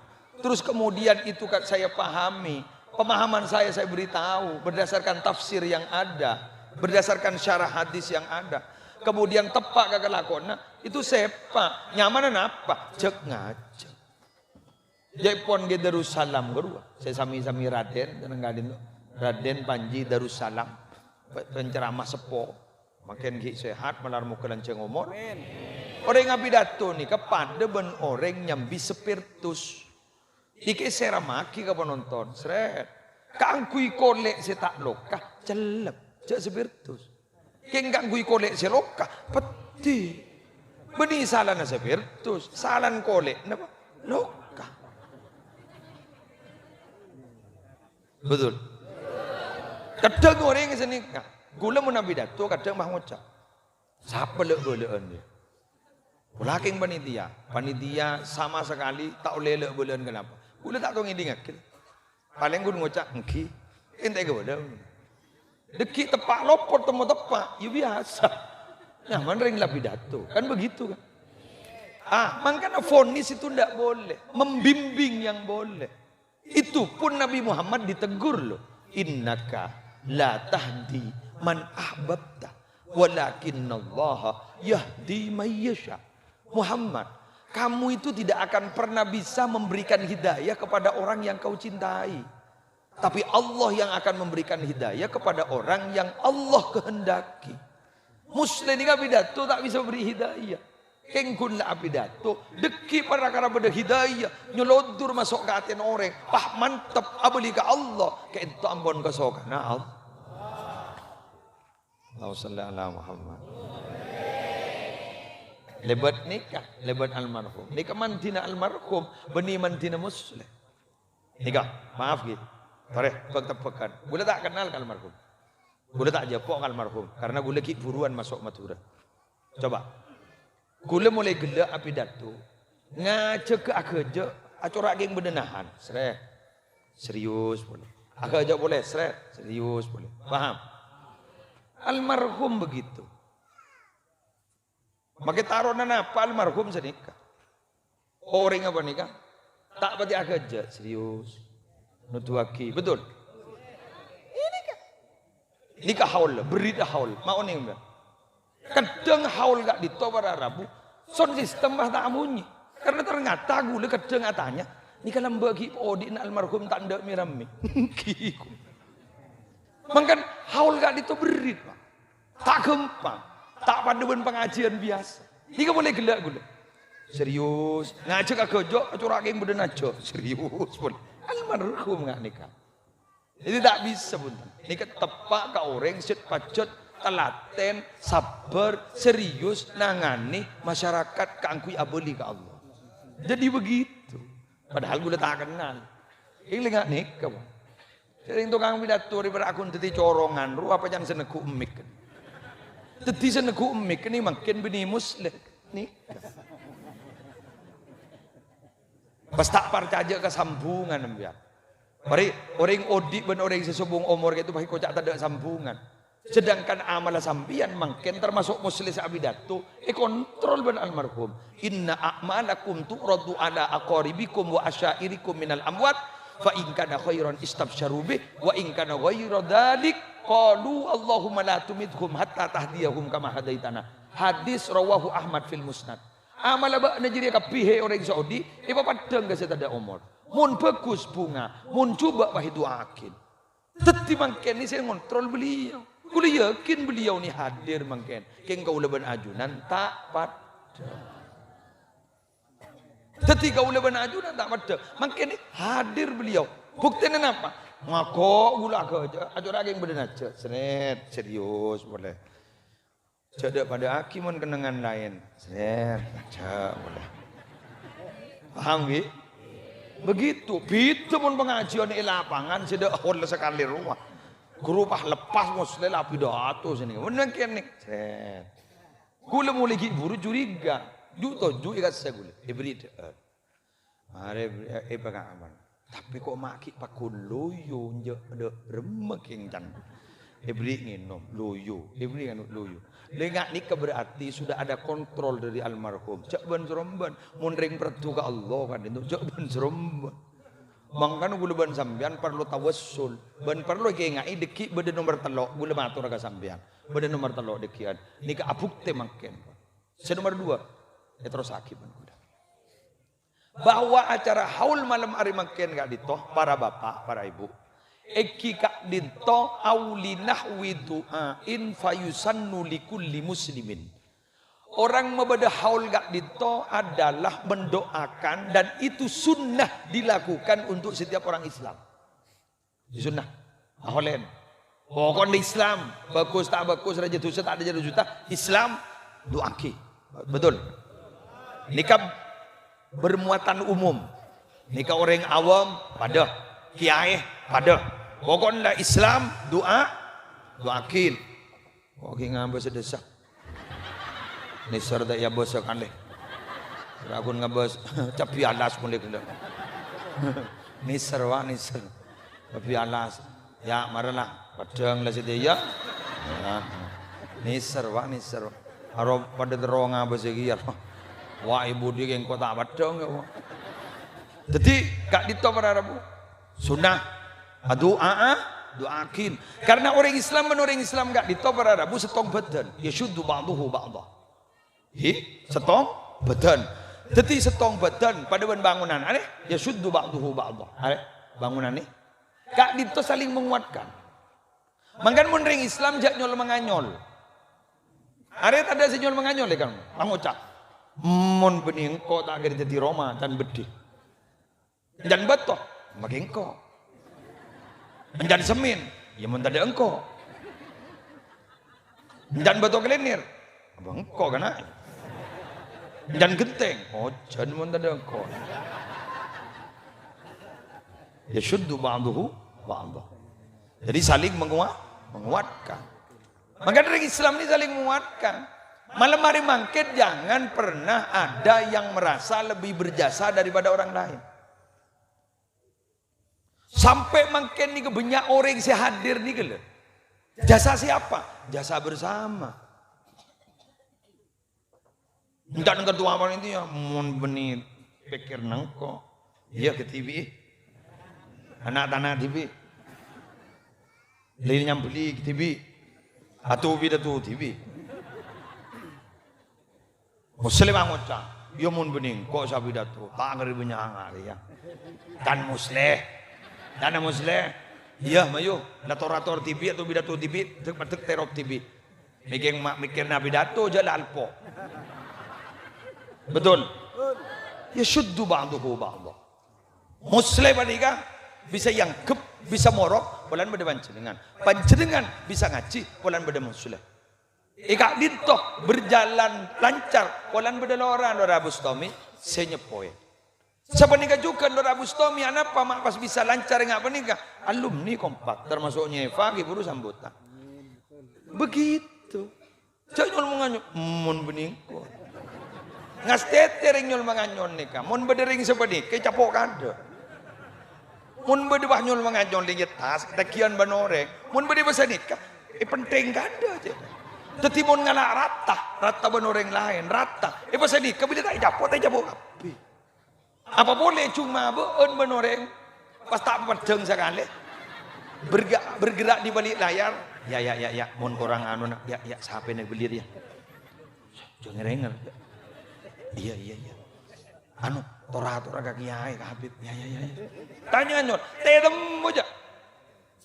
terus kemudian itu kan saya pahami, pemahaman saya saya beritahu berdasarkan tafsir yang ada, Berdasarkan syarah hadis yang ada. Kemudian teppa' ka kalakowanna, itu sèpa'. Nyamana napa? Jhâk ngajhâk. Jhâ' pon ghi Darussalam ghâruwa. Sè sami-sami Raden, jeneng ka'dinto. Raden Panji Darussalam. Pe-, penceramah seppo. Mangkèn ghi' sehat, malar moghâ lanjhâng omor. Orèng apidato nèka padâ bân orèng nyambi spirtus. Èkèsèrammaghi ka panonton, srèt. Kaangghuy kolè' sè ta' loka, cellep. Jhâ' spirtus. Kèng kaangghuy kolè' sè loka, peddhi. Bânnè salana spirtus, salana kolè' napa? Loka. Betul. Kadhâng orèng sanèka. Ghulâ mon apidato kadhâng pas ngoca', "Sapa lè'-bâlâ'ân, yâ?" Polè kèng panitia. Panitia sama sekali ta' ollè lè'-bâlâ'ân, kenapa? Ghulâ ta' tao ngèdingngaghi. Palèng ghun ngoca', "Èngghi, ènta' èkabâlâ." Dâgghi' teppa' lopot, temmo teppa', ya biasa. Nyaman rèng la pidato, kan begitu, kan? Ah, mangkana vonis itu ndak boleh, membimbing yang boleh. Itu pun Nabi Muhammad ditegur, loh. "Innaka la tahdi man ahbabta, walakinnallaha yahdi may yasha." Muhammad, kamu itu tidak akan pernah bisa memberikan hidayah kepada orang yang kau cintai. Tapi Allah yang akan memberikan hidayah kepada orang yang Allah kehendaki. Muslèh nèka pidato ta' bisa beri hidayah. Kèng ghun la apidato, dâgghi' parkara bâdâ hidayah, nyolodur maso' ka atèna orèng, pas mantep abâli ka Allah, ka'dinto ampon kasokanna Allah. Allahumma shalli ala Muhammad. Lèbât nèka, lèbât almarhum. Nèka mandhina almarhum, bânnè mandhina Muslèh. Nèka, maaf ghi. Torè, bhâk-tebbhâghân. Ghulâ ta' kennal ka almarhum. Ghulâ ta' jhâpo' ka almarhum, karena ghulâ ghi' buruwân maso' Madhurâ. Coba. Ghulâ molaè ghellâ' apidato. Ngajhâghâ aghâjâ', acora' kèng bâdâ nahan. Srèt. Serius polè. Aghâjâ' polè, srèt. Serius polè. Paham? Almarhum begitu. Makè tarona napa almarhum sanèka? Orèng apanèka? Ta' patè aghâjâ', serius. Noduwaghi, betul? Ini kan. Nèka haul, berita haul. Ma' onèng, Mbak? Kadhâng haul ka'dinto para rabu, sound system pas ta' amonyè. Karena ternyata ghulâ kadhâng atanya, "Nèka lambâ' ghi' odi'na almarhum ta' endâ' mè-rammè." Ghi. Mangkana haul ka'dinto berrit, Pak. Ta' ghâmpang. Ta' padâ bân pangajiân biyasa. Nèka polè ghellâ' ghulâ. Serius. Ngajhâk aghâjâ', acora' kèng bâdâ najjhâ. Serius polè. Almarhum nga' nèka. Jadi ta' bisa, bhunten. Nèka teppa' ka orèng sè pajhât, telaten, sabbhâr, serius, nanganè masyarakat kaangghuy abâli ka Allah. Jadi begitu. Padahal ghulâ ta' kennal. Ènga' nèka, Pak. Sèrèng tokang pidato rè para' ghun dhâddhi corongan, rowa apa can sè neggu' emmik. Dhâddhi sè neggu' emmik nè mangkèn binè Muslèh. Nèka. Pas ta' parcajâ ka sambungan, sampèyan. Marè, orèng odi' bân orèng sè sobung omor ka'dinto pas èkoca' tadâ' sambungan. Sedangkan amalla sampèyan mangkèn tamaso' Muslèh sè apidato, èkontrol bân almarhum. "Inna a'malakum tu'radu ala aqaribikum wa asyairikum minal amwat, fa in kana khairan istabsyaru bih, wa in kana ghaira dzalik, qalu Allahumma la tumithum hatta tahdiyahum kama hadaitana." Hadis rawahu Ahmad fil Musnad. Amalla bâ'na jârèya kabbhi, he orèng sè odi', èpapaddhâng ka sè tadâ' omor. Mon bhâghus, bhunga, mon jhubâ', pas èdu'aaghi. Dhâddhi mangkèn sè ngontrol beliau. Ghulâ yakin beliau nè hadir mangkèn. Kèng kaulâ bân ajunan ta' paddhâ. Dhâddhi kaulâ bân ajunan ta' paddhâ. Mangkèn hadir beliau. Buktèna napa? Ngako' ghulâ aghâjâ', acora' kèng bâdâ najjhâ. Srèt, serius polè. Jhâ' dâ'-padâ'âghi mon kennengngan laèn. Srèt, jhâ' polè. Paham, ghi? Begitu. Bhidhâ mon pangajiân è lapangan, sè dâ' hol sakalè rowa. Ghuru pas lepas Muslèh la pidato sè nèka. Mon mangkèn nè. Srèt. Ghulâ molaè ghi' buru curiga. Ju'-toju' èkassa ghulâ. Èberri' dhâ'âr. Arè, eh, eh, pengalaman. Tapè kok ma' ghi' pagghun loyo, enjâ' dâ' remma kèng can. Èberri' ngènom, loyo. Èberri' nganu, loyo. Lè nga' nèka berarti sudah ada kontrol dari almarhum. Jhâ' bân-srombân. Mon rèng perdhu ka Allah ka'dinto, jhâ' bân-srombân. Mangkana kaulâ bân sampèyan parlo tawassul, bân parlo èkaènga'è dhâggi' bâdâ nomer tello', kaulâ mator ka sampèyan. Bâdâ nomer tello' dhâggi'ân. Nèka abhuktè mangkèn. Sè nomer duwâ', èterrossaghi bân kaulâ. Bahwa acara haul malem arè mangkèn ka'dinto, para bapa', para ibu, èngghi ka'dinto aw li nahwi du'ain fa yusannu li kulli muslimin. Orang mabâdâ haul ka'dinto adalah mendoakan dan itu sunnah dilakukan untuk setiap orang Islam. Sunnah. Aholen. Pokokna Islam, bhâghus ta' bhâghus, rajâ dhusa ta' rajâ dhusa, Islam, du'aaghi. Betul. Nèka bermuatan umum. Nèka orèng awam padâ, kiyaè padâ. Pokokna Islam, du'a, du'aaghi. Kok ghi' ngabâs dhâsa. Nèser ta' iyâ bâsa kalè. Raghun ngabâs cabbhi alas molaè ghellâ'. Nèser, wa', nèser. Cabbhi alas. Yâ', mara la. Paddhâng la sadhâjâ. Yâ. Nèser, wa', nèser. Aro padâ terro ngabâs ghi' yâ. Wa', è budi kèng engko' ta' paddhâng yâ, wa'. Dhâddhi, ka'dinto para rabu. Sunnah. Adu'a, du'aaghi. Karena orèng Islam bân orèng Islam ka'dinto para rabu sèttong bhâdhân. Yasyuddu ba'duhu ba'dha. Hi, sèttong bhâdhân. Dhâddhi sèttong bhâdhân padâ bân bangunan. Arè, yasyuddu ba'duhu ba'dha. Arè, bangunan nè. Ka'dinto saling menguatkan. Mangkana mon rèng Islam jhâ' nyol-manganyol. Arè tadâ' sè nyol-manganyol è kan. Pangoca'. Mon bânnè engko' ta' kèra dhâddhi roma, can beddhi. Enjân bâto, maghi engko'. Enjân semmèn, yâ mon tadâ' engko'. Enjân bâto kalènèr, apa engko' kana'. Enjân ghentèng, ojhân mon tadâ' engko'. Yasyuddu ba'duhu ba'dha. Jadi saling mengua-, menguatkan. Maka orèng Islam ini saling menguatkan. Malem arè mangkèn jangan pernah ada yang merasa lebih berjasa daripada orang lain. Sampè' mangkèn nèka bânnya' orèng sè hadir nèka lho. Jasa siapa? Jasa bersama. Enjân ketua panitia, mon bânnè pèkkèrra engko'. Iyâ, kadhibi'. Ana' tana dhibi'. Lè nyambelli dhibi'. Atu pidato dhibi'. Muslim angoca', "Iyâ mon bânnè engko' sè apidato, ta' ngèrèng bânnya' arèya." Tan Musleh. Tan Musleh. Iyâ, mayu. La tor-ator dhibi', atu pidato dhibi', dek-, dek terop dhibi'. Mèkkèr ma-, mèkkèrra apidato jhâ' la alpo. Betul? Yasyuddu ba'duhu ba'dha. Musleh panèka bisa èangghep, bisa morok, polana bâdâ panjhennengngan. Panjhennengngan bisa ngajhi, polana bâdâ Musleh. È ka'dinto berjalan lancar, polana bâdâ lora, lora Bustami sè nyeppowè. Sapanèka jhughân lora Bustami, anapa ma' pas bisa lancar nga' panèka? Alumni kompak, termasuk Nyèfa, ghi' buru sambutan. Begitu. Jhâ' nyol-manganyol, mon bânnè engko'. Ngastètè rèng nyol-manganyol nèka, mon bâdâ rèng sapanèka, ècapo' kaadâ'. Mon bâdâ pas nyol-manganyol nèka tas, tagghi'ân bân orèng. Mon bâdâ pas sanèka, èpènthèng kaadâ', cè'. Dhâddhi mon ngala' rata, rata bân orèng laèn, rata. È pas sanèka bilâ ta' ècapo', ta' ècapo' kabbhi. Apa polè jhung mabâ'ân bân orèng pas ta' papeddhâng sakalè. Berga-, bergerak di balik layar. "Ya, ya, ya, ya, mon korang anu, nak. Ya, ya, sapè nè belliyâ, ya. Jhâ' ngèrèngèr. Iyâ, iyâ, iyâ. Anu, tor-atora ka kiyaè, ka Habib. Ya, ya, ya, ya." Tanya nyol, tètemmo jhâ'.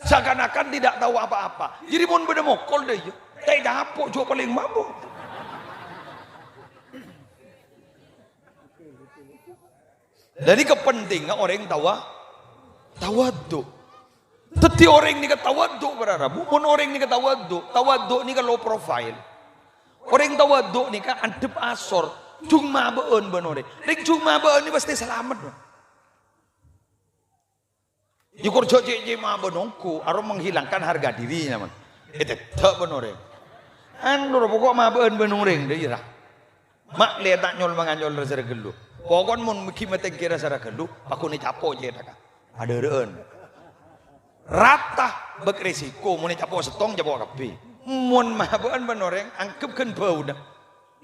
Seakan-akan tidak tahu apa-apa. Jadi mon bâdâ mokol dâ' iyâ, ta' ècapo' jhâ' palèng mabâ'. Dhâddhi, kapentingan orèng tawa-, tawadhu. Dhâddhi, orèng nèka tawadhu, para rabu. Mon orèng nèka tawadhu, tawadhu nèka low profile. Orèng tawadhu nèka andhâp asor, jhung mabâ'ân bân orèng. Rèng jhung mabâ'ân nèka pastè salamet, Pak. Yukor jhâ' cè'-cè' mabâ'ân ongghu, aro menghilangkan harga diri, nyaman. Ètèdhâ' bân orèng. Anu, ro, pokok mabâ'ân bân orèng, dâ' iyâ, ra. Ma' lè ta' nyol-manganyol rasa ghâllu. Pokok mon ghi' matèngghi rasa ghâllu, pakon ècapo' cèthakka. Adhârâ'ân. Rata bâk resiko, mon ècapo' sèttong, capo' kabbhi. Mon mabâ'ân bân orèng, angghep ghân bâuna.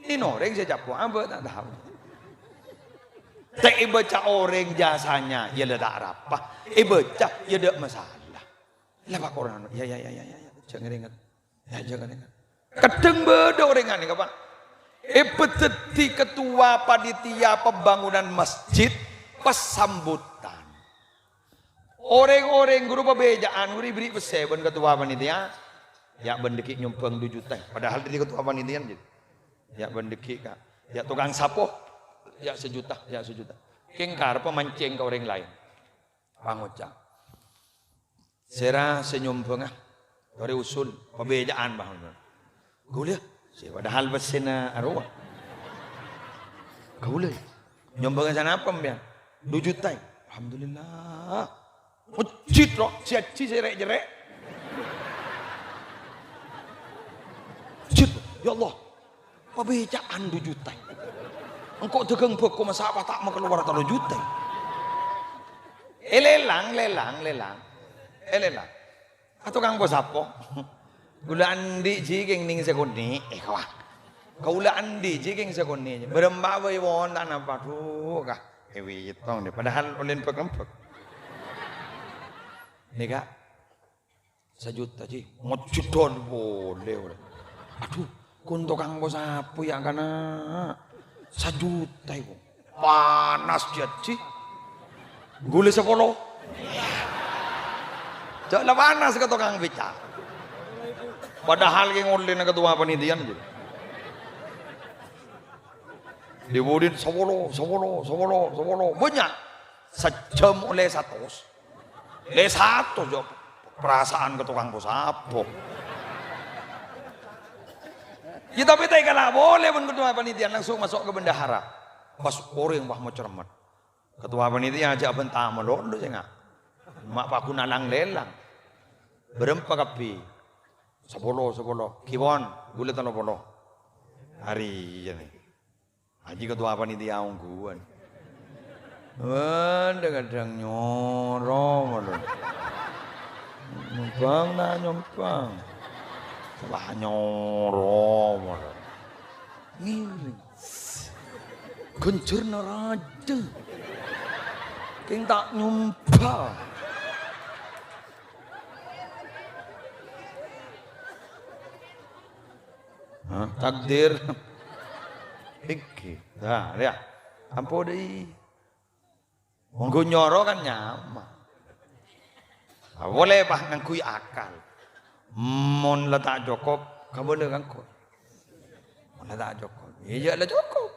Nèn orèng sè capo' abâ' ta' tao. Ta' èbâca orèng jasanya, ya la ta' arapa. Èbâca, ya ta' masalah. La, Pak, Quran. Ya, ya, ya, ya, ya, ya. Jhâ' ngèrèngngèt. Ya, jhâ' ngèrèngngèt. Kadhâng bâdâ orèng ghânèka, Pak. Èpadhâddhi ketua panitia pembangunan masjid, pas sambutan. Orèng-orèng ghuru pabhâjâ'ân ghuru èberri' pèssè bân ketua panitia. Ya, bân dhâggi' nyombhâng du juta. Padahal dhâddhi ketua panitia, gitu. Ya, bân dhâggi', Kak. Ya, tokang sapo. Ya, sajuta, ya, sajuta. Kèng karep mancèng ka orèng laèn. Pangoca'. Sèra sè nyombhângnga? Torè usul, pabhâjâ'ân, Bang. Kaulâ, sè padahal pèssèna arowa. Kaulâ, nyombhângnga sanapa, sampèyan? Du juta. Alhamdulillah. Mejjhit, ro, si Haji sè rè'-jherrè'. Mejjhit, ya Allah. Pabhâjâ'ân du juta. Engko' dhâghâng bhâko masa' apa ta' makalowar tello juta. Eh, lèlang, lèlang, lèlang. Eh, lèlang. Atokang po-sapo. Kaulâ andi' jhi kèng nèng sè konè'. Eh, wah. Kaulâ andi' jhi kèng sè konè'. Bârâmpa bhâi wonten apa? Dhu, kah. Èwètong deh. Padahal ollèna bâk-lembâk. Nèka. Sajuta, Ji. Mojudon polè, polè. Adhu, kon tokang po-sapo ya, kana'. Sajuta iku. Panas, Ji, Ji. Ghulâ sapolo. Jhâ' la panas ka tokang beca. Padahal kèng ollèna ketua panitia, Ji. Dibudin sapolo, sapolo, sapolo, sapolo. Bânnya'. Sajhâm ollè satos. Lè satos, jhâ' parasaan ka tokang po-sapo. Ya, tapè ta' èkala' polè bân ketua panitia, langsung maso' ka bendahara. Pas orèng, wah, macermet. Ketua panitia jhâ' bânta malolo sènga'. Ma' paghun alang-lèlang. Bârâmpa kabbhi? Sapolo, sapolo. Ghi pon, ghulâ tello polo. Arèya nè. Haji ketua panitia ongghuwân. Kadhâng-kadhâng nyoro malolo. Nyombhâng ta' nyombhâng? Wah, nyoro malolo. Ngèrèng. Ghânjhârânna rajâ. Kèng ta' nyombhâng. Hah? Takdir. Iki. Nah, ya. Ampon dai. Monggo nyoro kan nyama. Ah, polè pas ngangghuy akal. Mon la ta' cokop, kabâlâ ngangghuy. Mon la ta' cokop. Iyâ la cokop.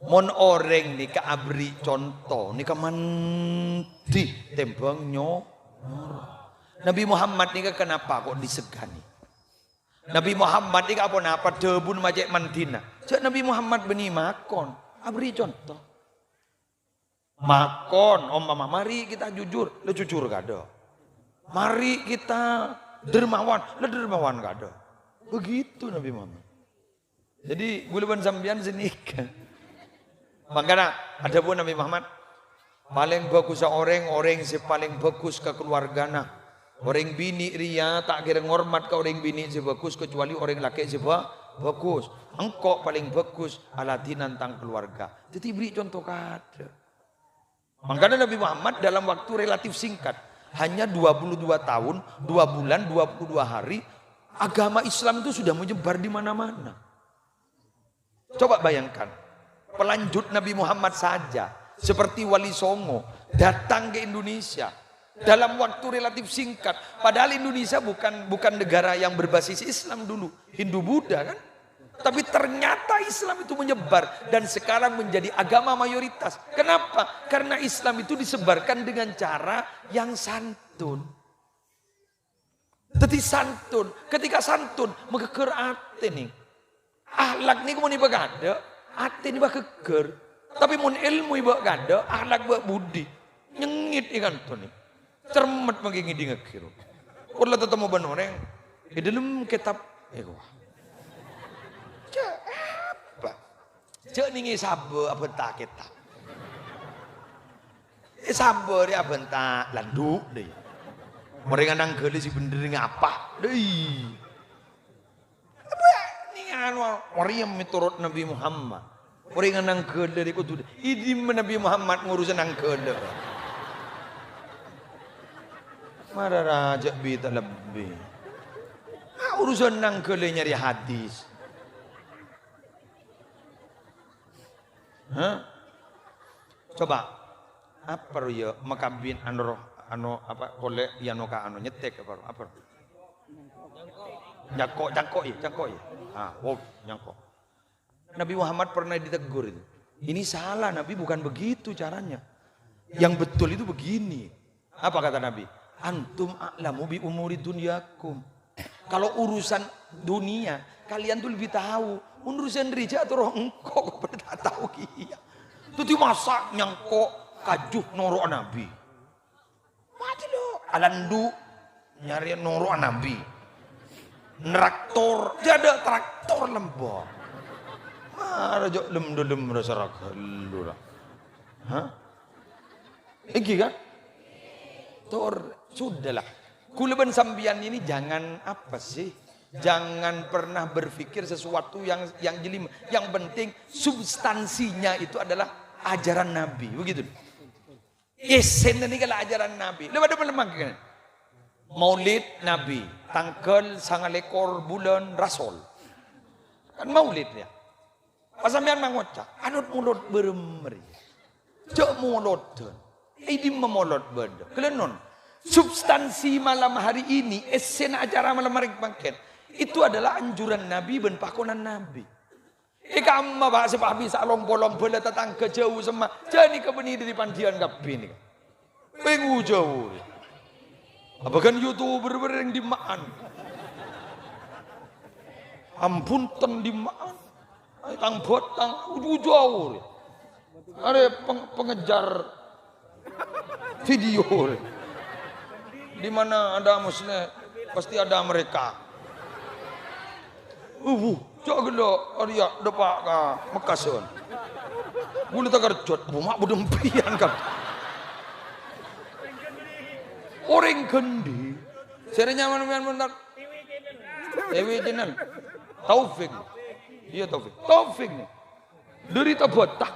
Mon orèng nèka aberri' conto, nèka mandhi tèmbhâng nyo-, nyoro. Nabi Muhammad nèka kenapa kok disegani? Nabi Muhammad nèka aponapa dhâbuna ma' cè' mandhina? Jhâ' Nabi Muhammad bânnè makon, aberri' conto. Makon, ompama, "Mari kita jujur," la jujur kaadâ'. "Mari kita dermawan," la dermawan kaadâ'. Begitu Nabi Muhammad. Jadi, ghulâ bân sampèyan sè nèka. Mangkana, adhâbu Nabi Muhammad, palèng bhâghussa orèng, orèng sè palèng bhâghus ka kaluwargana. Orèng binè' rèya ta' kèra ngormat ka orèng binè' sè bhâghus, kacuwali orèng lakè' sè bhâ-, bhâghus. Engko' palèng bhâghus aladhinan tang kaluwarga. Dhâddhi, bherri' conto kaadâ'. Mangkana Nabi Muhammad dalam waktu relatif singkat, hanya dua puluh dua tahun, dua bulan, dua puluh dua hari, agama Islam itu sudah menyebar di mana-mana. Coba bayangkan, pelanjut Nabi Muhammad saja, seperti Wali Songo, datang ke Indonesia dalam waktu relatif singkat. Padahal Indonesia bukan, bukan negara yang berbasis Islam dulu, Hindu Buddha kan? Tapi ternyata Islam itu menyebar dan sekarang menjadi agama mayoritas. Kenapa? Karena Islam itu disebarkan dengan cara yang santun. Dhâddhi santun. Ketika santun, maghâghâr atè nè. Akhlak nèko mon èbâ kaadâ', atè nè bâ ghâghâr. Tapè mon èlmo èbâ kaadâ', akhlak bâ budi, nyengngit è kanto nè. Cermet mangkè ngèdingngaghi, ro. Kaulâ tatemmo bân orèng, è dhâlem kètab, è, wah. Jhâ' apa? Jhâ' nèngè sabâ abhânta kètab. È sabâ rè abhânta landhu', dâi. Marènga nangghâli sè bhendher ngapa, dâi. Apa Anu, Maryam miturut Nabi Muhammad. Orèng nangghâlâ rè kodhu, è dimma Nabi Muhammad ngurus nangghâlâ? Mara rajâ bita lebbi. Ah, urusan nangghâlâ nyarè hadis. Hah? Coba. Apa ro ya makabin anu roh, anu apa, kolè' ya no ka anu nyetek apa ro? Apa ro? Nyangko', nyangko' ya, nyangko' ya. Ah, wow, nyangko'. Nabi Muhammad pernah ditegur itu. Ini salah, Nabi, bukan begitu caranya. Yang betul itu begini. Apa kata Nabi? "Antum a'lamu bi umuri dunyakum." Kalau urusan dunia, kalian tuh lebih tahu. Urusan rija atau roh engko' kok pada tak tahu kia. Tuh masa nyangko' kaju noro' Nabi. Mati lo. Alandu nyarè noro' Nabi. Traktor, jâdâ traktor lembong. Mara jâ' lem-, lem rasa raga lu lah. Hah? Iki kan? Tor, sudahlah. Kaulâ bân sampèyan ini jangan apa sih? Jangan pernah berpikir sesuatu yang, yang jelimet. Yang penting substansinya itu adalah ajaran Nabi. Begitu. Èssèna nèka la ajaran Nabi. Lha padâ malem mangkèn. Maulid Nabi, tangghâl sangalèkor bulân Rasol. Kan maulid ya. Pas sampèyan mangoca', "Anut molod bârâmma rèya. Jâ' molodhân." È dimma molod bâdâ? Ghellâ' non. Substansi malam hari ini, èssèna acara malam hari mangkèn, itu adalah anjuran Nabi bân pakonan Nabi. È kamma, Pak, sè pas bisa long-polong bâlâ tatangghâ jâu semma. Jâ' nèka bânnè dâri pandhiyân kabbhi nèka. Pèngu jâu. Apa kan YouTuber bâreng dimma'an? Ampun, ten dimma'an. Ay, tang bhâtang, uju jâu. Arè peng-, pengejar video. Di mana ada Muslim, pasti ada mereka. Uh, jâ' ghellâ' arèya dâpa' ka Mekkasân. Bulâ takerjot, bu ma' budempèyan kan. Orèng gendhi. Sèrè nyamana mèyan montar? T W Channel. Taufik. Iyâ, Taufik. Taufik nè. Dâri Tabata.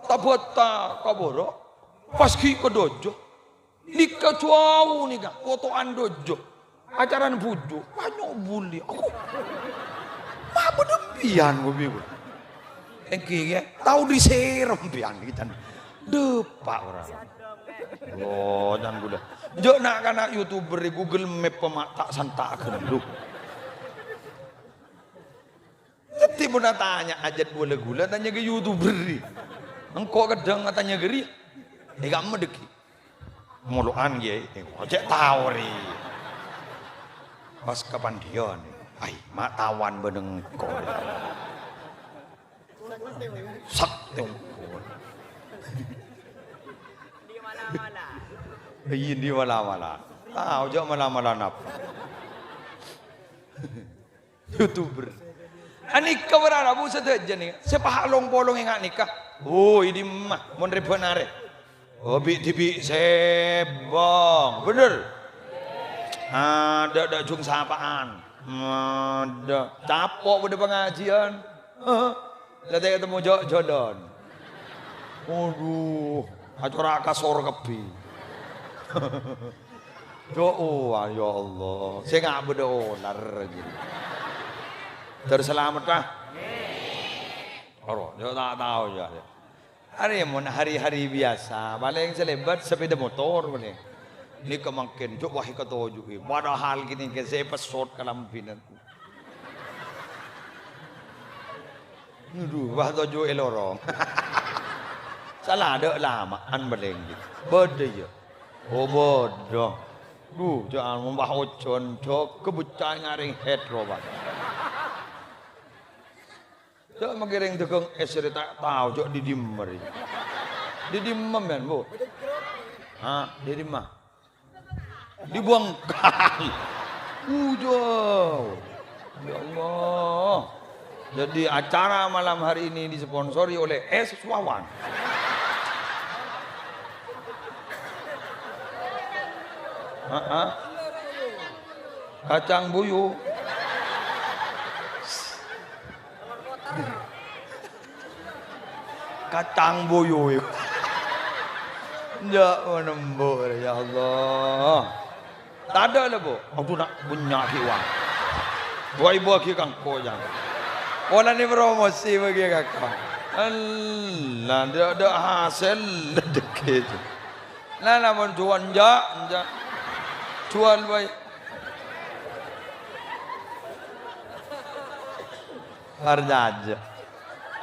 Tabata ka Boro'. Pas ghi' ka Dojo. Nèka jâu nèka, fotoan Dojo. Acarana bhuju'. Wah, nyobuli. Aku. Ma' bâdâ empèyan, ngopi, ngopi. Èngghi, ya. Tao dhisèrem empèyan, ghitan. Dâpa' ora. Loh, can ghulâ. Jâ' na'-kana' YouTuber è Google Map ma' ta' santa' ghâllu. Dhâddhi, mon atanya ajât bâlâ ghulâ, tanya ka YouTuber rè. Engko' kadhâng atanya ka rèya. È kamma dhâggi'. Molo'an, Kèyaè. Engko' cè' tao rè. Pas ka pandhiyân. Ai, ma' tawan bân engko'. Sak tèngko. Iyâ, andi' mala-mala. Tao jâ' mala-mala napa. YouTuber. Anèka para rabu sadhâjâ nèka. Sè paha' long-polong enga' nèka. Oh, è dimma, mon rèbhân arè. Oh, bi'-dhibi' sèbâng. Bhender? Adâ', adâ' jung sapa'an. Adâ'. Capo' bâdâ pangajiyân. Heeh. La ta' ètemmo jâ', jhâlân. Adhu, acora' kasor kabbhi. Jâ', oh, ya Allah. Sè nga' bâdâ olar, gitu. Terus salamet, ah. Aro, jâ' ta' tao, ya. Arè mon hari-hari biasa, palèng sè lèbât sepeda motor, palèng. Nèka mangkèn, jâ' wahai katoju'i. Padahal gini, sè pèssot kalambhina. Adhu, wah toju' è lorong. Sala adâ' lama'an palèng, gitu. Bâdâ, ya. Oh, bâdâ. Dhu, jâ' mon wah ojhân, jâgâ bâcca ngarèng het rowa. Jâ' makèrèng dâgâng ès rè ta' tao, jâ' dhi dimma rè. Dhi dimma, mèn, Bu? Ha, dhi dimma? Di Bangkal. Ujo. Ya Allah. Jadi acara malam hari ini disponsori oleh Es Wawan. Ha-ha. Kacang buyu. Kacang boyo. Enjâ' monembo, ya Allah. Tadâ' la, Bu'? Adhu, na' bânnya' ghi' wang. Wah, èbâghi ka engko', jang. Polana promosi bâghi ka engko'. Allah, dâ', dâ' hasèl dâggi'. Nah, namong juwâl enjâ', enjâ'. Juwâl bhâi. Parcajâ.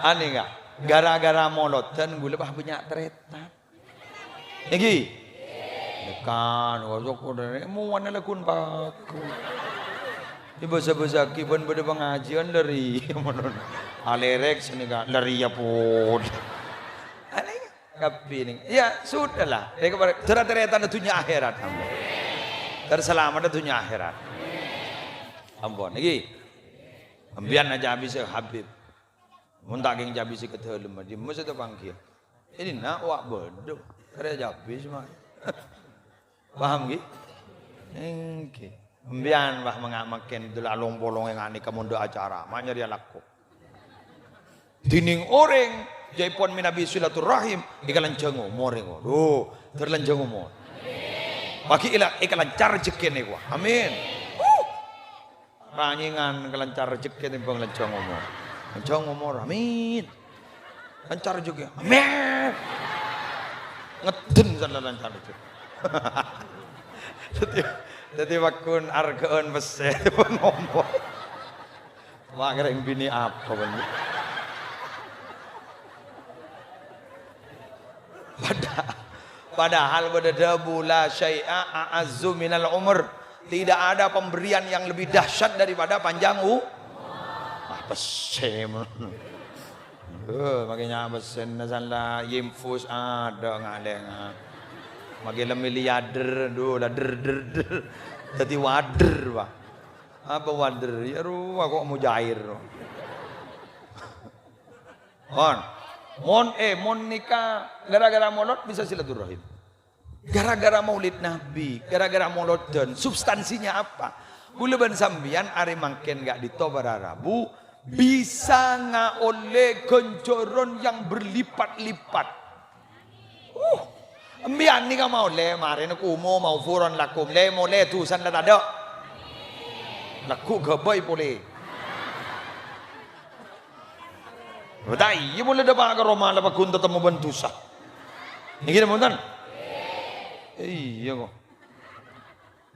Anèka, gara-gara molodhân ghulâ pas bânnya' tarètan. Èngghi? Kan, kosok udah, mowana lagun paku. Di basa-basaki bân bâdâ pangajiân lari. Alèrèk sènèka, lari ya pon. Anèka, kabbhi nèng. Ya, sudahlah. Rèka parè-, dârâ-tarètan dhunnya akhèrat, ampon. Dârâ salameddhâ dhunnya akhèrat. Ampon, èngghi. Sampèyan ajâ abis, Habib. Mon ta' kèng cabisè ka dâlem, dimma sè tapangghi. Ini na', wa' bâdâ. Karè cabis, ma'. Paham, ghi? Èngghi. Sampèyan, wah, manga-, mangkèn dâlâ long-polong ènga' nèka mondhâ acara. Ma' nyarèya lako. Dhinèng orèng, jâèpon mènabi silaturrahim, èkalanjhâng omor, èngo. Duh, terlanjhâng omor. Paghi' èla-, èkalancar rejhekkèna, wa. Amin. Ranyèngan kalancar rejhekkè tèmbhâng lanjhâng omor. Lanjhâng omor, amin. Lancar rejhekkè, amin. Ngedhen sala lancar rejhekkè. Dhâddhi, dhâddhi, pagghun arghâ'ân pèssè tèmbhâng omor. Wah, kèrèng binè apa, bân? Pada-, padahal bâdâ dhâbu, "La syai'a a'azzu minal umur." Tidak ada pemberian yang lebih dahsyat daripada panjang u-, ah, pèssè. Eh, makè nya' pèssèna sala infus adâ' ngalènga. Makè la miliarder, duh, la der, der, der. Dhâddhi wader, Pak. Apa wader? Ya, rowa kok mujair. Mon, mon, eh, mon nèka gara-gara molod bisa silaturahim. Gara-gara Maulid Nabi, gara-gara molodhân, substansinya apa? Kaulâ bân sampèyan arè mangkèn ka'dinto para rabu bisa ngaollè ghânjhârân yang berlipat-lipat. Uh, sampèyan nèka maollè, marèna kumo, maghfuran lakum, lè-molè dhusana la tadâ'. Lagghu' ghâbây polè. Bâ' ta' iyâ polè dâpa' ka roma la pagghun tatemmo bân dhusa. Èngghi napa bhunten? Iyâ, kok.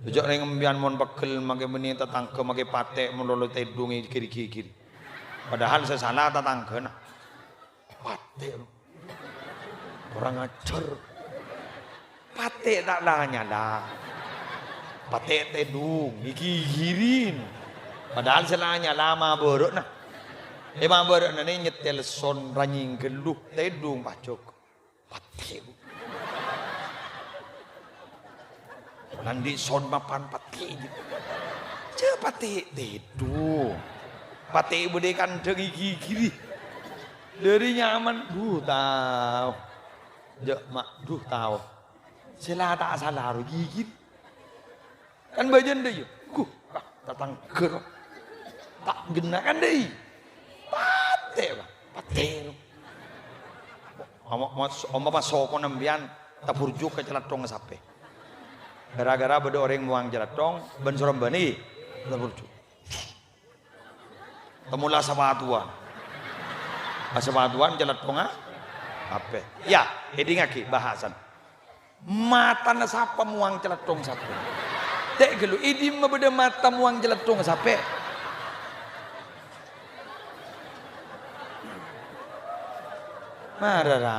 Jhâ' rèng sampèyan mon pegghel makè bânnè tatangghâ makè patè' malolo tèdhung èghir-ghighir. Padahal sè sala tatangghâna. Patè'. Kurang ajar. Patè' ta' la nyala. Patè' tèdhung, èghighirin. Padahal sè la nyala mabârâ'na. È mabârâ'na nè nyètèl son ranyèng ghâllu, tèdhung pajhâk. Patè'. Nanḍi' son mapan patè'. Jhâ' patè' tèdhung. Patè' bâḍâ è kanḍhâng èghighirin. Ḍâri nyaman, duh, tao. Jhâ', ma', duh, tao. Sè la ta' sala ro ghighir. Kan bâjâna ḍâ' iyâ. Guh, ah, tatangghâ ro. Ta' ghenna' kan ḍâ' iyâ. Patè', Pak. Patè' ro. Oma, oma, oma pas sokona sampèyan taburjuk ka calatthongnga sapè. Gara-gara bâḍâ orèng mowang calatthong, bân sorombanè taburjuk. Temmola sapatuwan. Pas sapatuwan calatthongnga apè. Ya, èḍingngaghi bahasan. Matana sapa mowang calatthong sapè? Tè' ghâllu, è ḍimma bâḍâ mata mowang calatthong sapè? Mara ra.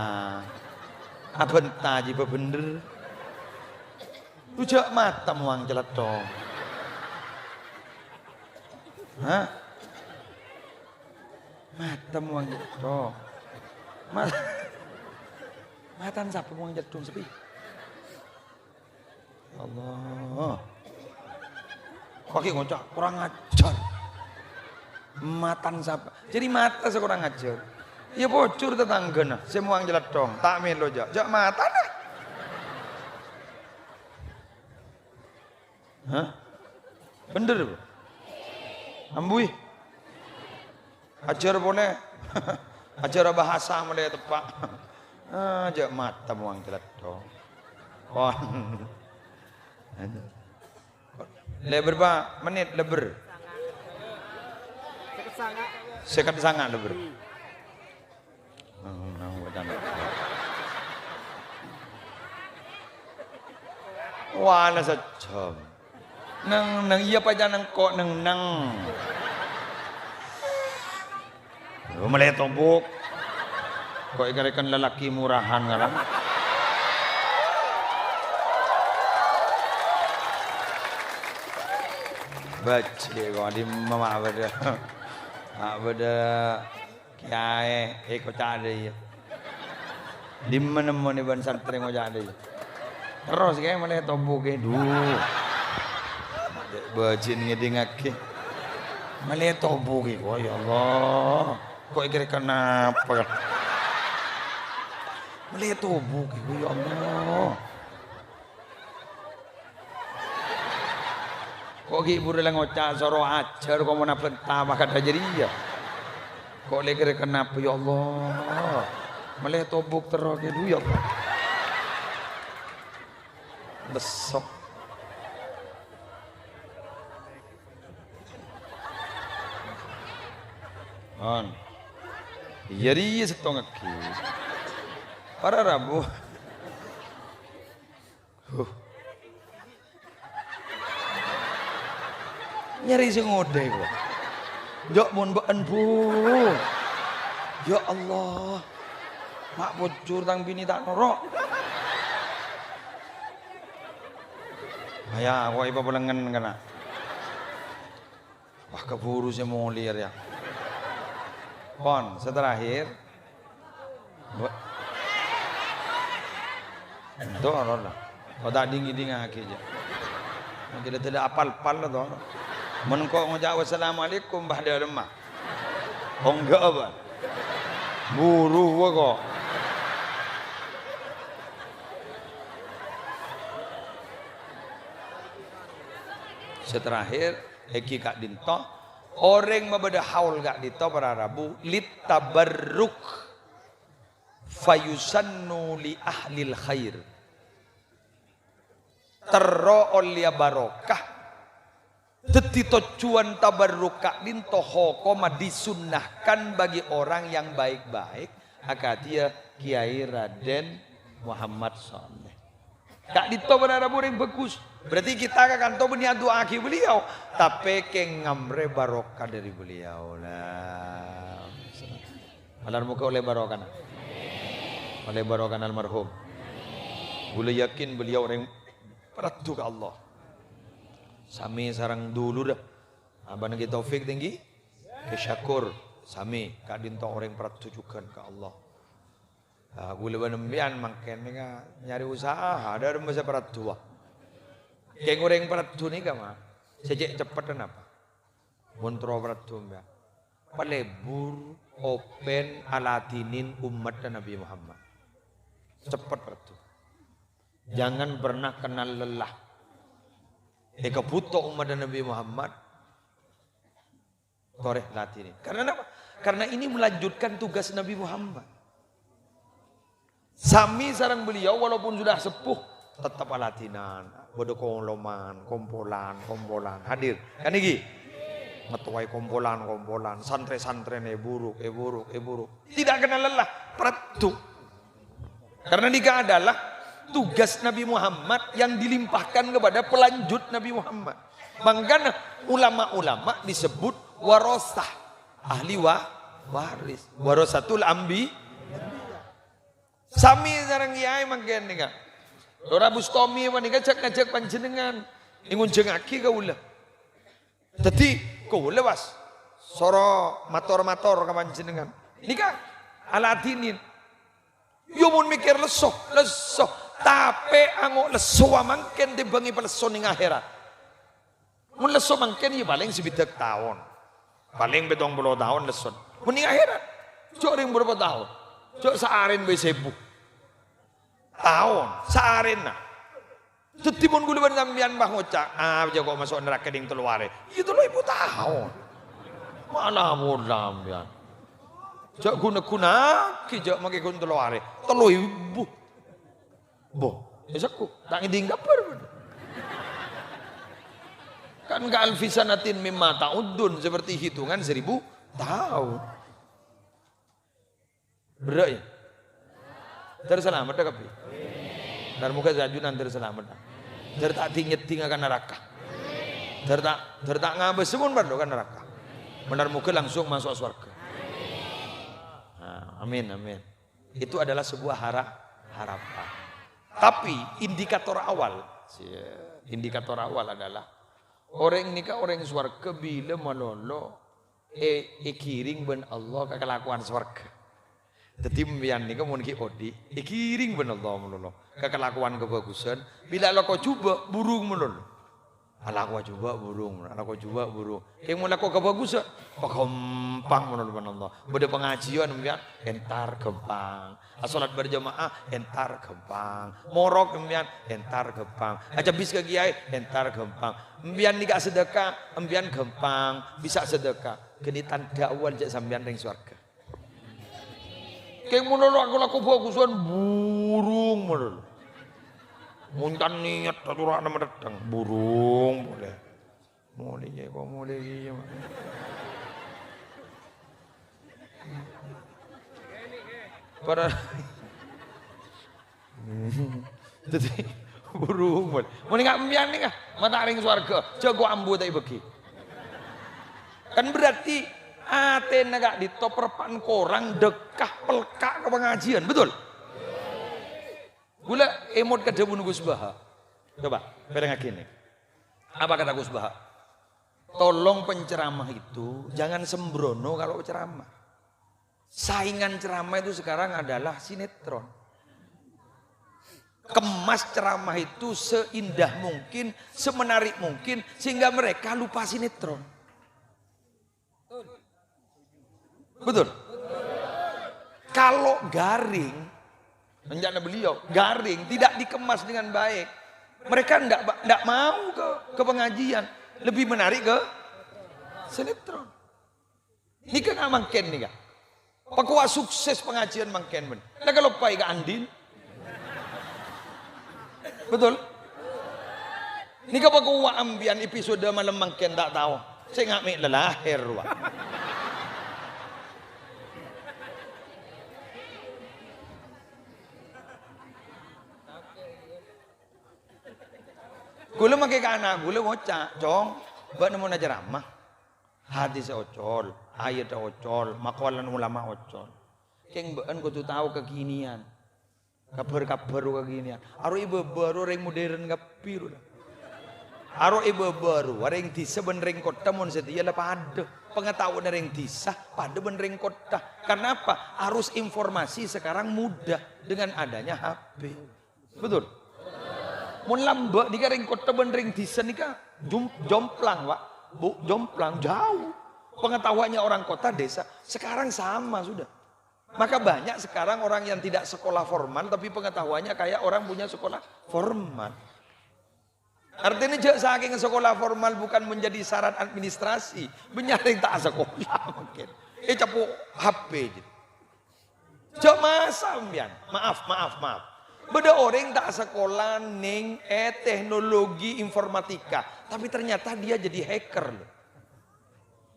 Abhânta jiyâ bhender. Ḍu jhâ' mata mowang calatthong. Hah? Mata mowang calatthong. Ma-, matana sapa mowang calatthong sapè? Allah. Pakai ngoca', kurang ajar. Matana sapa? Jadi mata sè kurang ajar. Iyâ pojhur tatangghâna, sè mowang calatthong. Ta' mèlo jhâ'. Jhâ' matana. Hah? Bhender, Bu? Ambuy? Ajhâr polè. Acara bahasa mole teppa'. Ah, jhâ' mata muang celato. Pon. Lè bârâmpa mennit lebbhâr? Sèket sanga' lebbhâr. Hmm, nang bâdân. Wala sajjhâm. Neng-neng, iyâ pajhât nengko' neng-neng. Lo, mele tobuk. Ko' èkarèken lalakè murahan ngaran. Bâjhi' ko' dimma ma' bâdâ. Ma' bâdâ kèyaè, eh, koca' dâ' iyâ. Dimma nemmone bân santrè ngoca' dâ' iyâ. Terros kèyaè mele tobuk kèyaè. Duh. Bâjhi' ngèdingngaghi. Mele tobuk kèyaè, ko', ya Allah. Ko' èkèrè kenapa? Mele tobuk kèyaè, ya Allah. Ko' ghi' buru la ngoca' soro ajhâr, ko' mon abhânta ma' kadhâ' jârèya. Ko' lè kèrè kenapa, ya Allah? Mele tobuk terro kèyaè, ya Allah. Besok. On. Iyâ, rèya sèttong aghi. Para rabu. Huh. Nyarè sè ngodâ, ko'. Jhâ' mon bâ'ân, Bu. Ya Allah. Ma' pojhur tang binè ta' noro'. Aya, ko' èpapalengngen kana'. Wah, kabhuru sè molè rèya. Pon, sè terakhir. Bo-, Ento, ora, ora. Ko' ta' ding-ngèdingngaghi, jâ. Mangkèn la dâlâ apal-pal, to. Mon ko' ngoca', "Wassalamualaikum, Bah Dalem," ah. Oh, enggak, apa? Buru, wa, ko'. Sè terakhir, èngghi ka'dinto, orèng mabâdâ haul ka'dinto para rabu, lit tabarruk, fayusannu li ahlil khair. Terro ollèya barokah. Dhâddhi tojjhuwân tabarruk ka'dinto hokomma disunnahkan bagi orang yang baik-baik, akadhi Kiai Raden Muhammad Saleh. Ka'dinto bâdâ orèng bhâghus. Berarti kita ka kanto bânnè adu'aaghi beliau, tapè kèng ngamrè barokah dâri beliau. Nah, malar moghâ ollè barokahna. Ollè barokahna almarhum. Ghulâ yakin beliau orèng paraddu ka Allah. Samè sareng dulurra. Abana Ki Taufik tèngghi. Ki Syakur. Samè ka'dinto orèng paraddu jhughân ka Allah. Ah, ghulâ bân sampèyan mangkèn nèka nyarè usaha, dâremma sè paradduwâ. Kèng orèng paraddu nèka, ma', sè cè' ceppetta napa? Mon terro paraddu, sampèyan. Palebur, open, aladhinin ummatta Nabi Muhammad. Ceppet paraddu. Jangan pernah kenal lelah. Èkabhuto ummatta Nabi Muhammad, torè ladhini. Karena apa? Karena ini melanjutkan tugas Nabi Muhammad. Sami sareng beliau walaupun sudah sepuh, tetap aladhinan. Bâdâ koloman, kompolan, kompolan. Hadir. Kan iki? Matowaè kompolan, kompolan. Santrè-santrèna èburuk, èburuk, èburuk. Tidak kenal lelah. Paraddu. Karena nèka adalah tugas Nabi Muhammad yang dilimpahkan kepada pelanjut Nabi Muhammad. Mangkana ulama-ulama disebut warasah, ahli wa-, waris, warasatul ambi. Sami sareng kèyaè mangkèn nèka. Lora Bustomi panèka jhâk-ngajhâk panjhennengngan, èngonjhângaghi kaulâ. Dhâddhi, kaulâ, pas soro mator-mator ka panjhennengngan. Nèka, aladhinin. Iyâ, mon mèkkèr lesso, lesso. Tapè ango' lessowa mangkèn tèmbhâng èpalesso neng akhèrat. Mon lesso mangkèn, iyâ, palèng sabidhâk taon. Palèng pèttong polo taon lesso. Mon neng akhèrat, jhâ' rèng bârâmpa taon? Jhâ' saarèn bhâi sèbu taon, saarènna. Dhâddhi mon ghulâ bân sampèyan pas ngoca', "Ah, jhâ' ko' maso' naraka ding tello arè." Iyâ, tello èbu taon. Mana pola sampèyan? Jhâ' ghu-nagghunaaghi, jhâ' makè ghun tello arè. Tello èbu. Bo, ya sekko. Ta' ngèdhing kabhâr. Kan ka alfi sanatin mimma ta'uddun, seperti hitungan seribu tahun. Berrâ', ya? Dhâr salamet, ya, kabbhi? Dhâr moghâ ajunan dhâr salamet. Dhâr ta' ding-nyeddinga ka naraka. Dhâr ta', dhâr ta' ngabâs pon parlo ka naraka. Dhâr moghâ langsung maso' sowarghâ. Nah, amin, amin. Itu adalah sebuah hara-, harapan. Tapi indikator awal, indikator awal adalah orèng nèka orèng sowarghâ bilâ malolo è-, èghiring bân Allah ka kalakowan sowarghâ. Dhâddhi, empèyan nèka mon ghi' odi', èghiring bân Allah malolo ka kalakowan kabhâghusân. Bilâ alako jhubâ', burung malolo. Alako jhubâ' burung, alako jhubâ' burung. Kèng mon lako kabhâghusân, ghâmpang malolo bân Allah. Bâdâ pangajiyân empèyan, entar ghâmpang. Asolat berjamaah, entar ghâmpang. Morok empèyan, entar ghâmpang. Acabbis ka kiyaè, entar ghâmpang. Empèyan nèka sedekah, empèyan ghâmpang bisa sedekah. Ghâni tandhâ awal jhâ' sampèyan rèng sowarghâ. Kèng malolo lako-lako bhâghusân burung malolo. Mon can niyat aturana madheddheng, burung polè. Molè, yâ, kok molè, iyâ, Mak. Para Dhâddhi, burung, mon. Mon ènga' empèyan nèka, ma' ta' rèng sowarghâ, jhâ' ghu ambu ta' èbâghi. Kan berarti atèna ka'dinto' parpa'na korang, dhekka, pelka' ka pangajiyân, betul? Ghulâ èmot ka dhâbuna Gus Baha. Coba, pèrèngngaghi nèka. Apa kata Gus Baha? Tolong penceramah itu jangan sembrono kalau ceramah. Saingan ceramah itu sekarang adalah sinetron. Kemas ceramah itu seindah mungkin, semenarik mungkin, sehingga mereka lupa sinetron. Betul? Kalau garing, rencana beliau, garing, tidak dikemas dengan baik, mereka ndak, ndak mau ke, ke pengajian. Lebih menarik ke sinetron. Nèka nga' mangkèn nèka. Pakowa sukses pangajiyân mangkèn, bân. La kaloppaè ka Andin. Betul? Nèka pakowa empèyan episode malem mangkèn ta' tao. Sè nga' mè' la lahèr, wa. Ghulâ mangkè ka ana' ghulâ ngoca', "Cong, bâ'na mon acaramah, hadis ocol, ayat ocol, maqalan ulama ocol. Kèng bâ'na kodhu tao kekinian. Kabhâr-kabhâr kekinian." Aro è bâbâ ro rèng modern kabbhi ro. Aro è bâbâ ro, rèng dhisa bân rèng kottha mon satèya la padâ. Pengetahuan rèng dhisa padâ bân rèng kottha. Karena apa? Arus informasi sekarang mudah dengan adanya H P. Betul? Mon lambâ' nèka rèng kottha bân rèng dhisa nèka jum-, jomplang, Pak. Bu, jomplang, jauh. Pengetahuannya orang kota, desa, sekarang sama sudah. Maka banyak sekarang orang yang tidak sekolah formal, tapi pengetahuannya kayak orang punya sekolah formal. Artinya, jhâ' sakèng sekolah formal bukan menjadi syarat administrasi. Bânnya' rèng ta' sakola mungkin. Ècapo' H P gitu. Jhâ' masa' empèyan. Maaf, maaf, maaf. Bâdâ orèng ta' sakola nèng, eh, teknologi informatika, tapi ternyata dia jadi hacker, loh.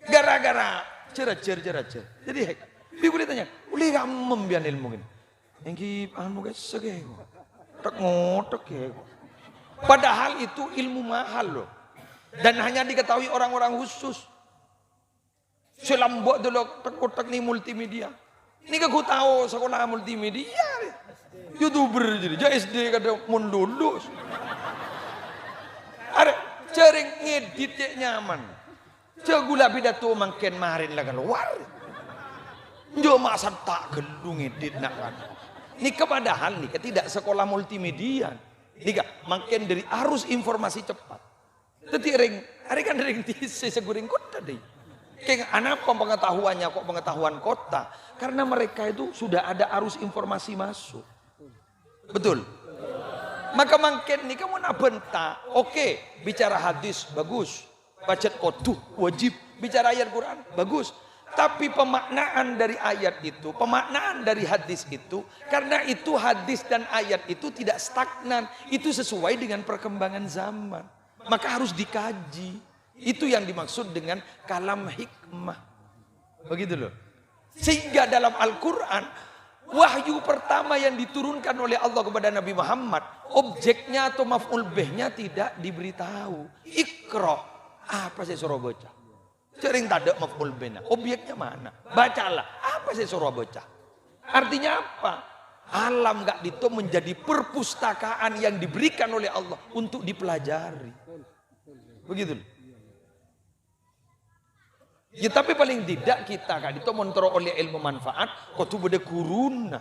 Gara-gara jhâr-ajhâr, jhâr-ajhâr. Jadi hacker. Bi' kulâ tanya, "Ollè kamma empèyan èlmo kènè'?" "Èngghi anu kèsè kèko. Thèk-ngothèk kèko." Padahal itu ilmu mahal, loh. Dan hanya diketahui orang-orang khusus. Sè lambâ' dâlâ thèk-ngothèk nèng multimedia. Nèka ghu tao sakola multimedia, rè. YouTuber jadi, jhâ' S D kadhâng mon lulus. Arè, jhâ' rèng ngedit cè' nyaman. Jhâ' ghulâ pidato mangkèn marèn la kalowar. Jhâ' ma' santa' ghâllu ngedit na' kan. Nèka padahal nèka tidak sekolah multimedia. Nèka mangkèn dari arus informasi cepat. Dhâddhi rèng, arè kan rèng dhisa sè ghu rèng kottha, dâi. Kèng anapa pengetahuannya kok pengetahuan kota? Karena mereka itu sudah ada arus informasi masuk. Betul? Maka mangkèn nèka mon abhânta, oke, bicara hadis, bagus. Pajhât kodhu, wajib. Bicara ayat Quran, bagus. Tapi pemaknaan dari ayat itu, pemaknaan dari hadis itu, karena itu hadis dan ayat itu tidak stagnan, itu sesuai dengan perkembangan zaman. Maka harus dikaji. Itu yang dimaksud dengan kalam hikmah. Begitu loh. Sehingga dalam Al-Quran, wahyu pertama yang diturunkan oleh Allah kepada Nabi Muhammad, objeknya atau maf'ul bihnya tidak diberitahu. Iqra, apa sè soro baca? Jhâ' rèng tadâ' maf'ul bihna. Objeknya mana? Bacalah. Apa sè soro baca? Artinya apa? Alam ka'dinto menjadi perpustakaan yang diberikan oleh Allah untuk dipelajari. Begitu. Ya, tapi paling tidak kita ka'dinto mon terro ollè ilmu manfaat, kodhu bâdâ ghuruna.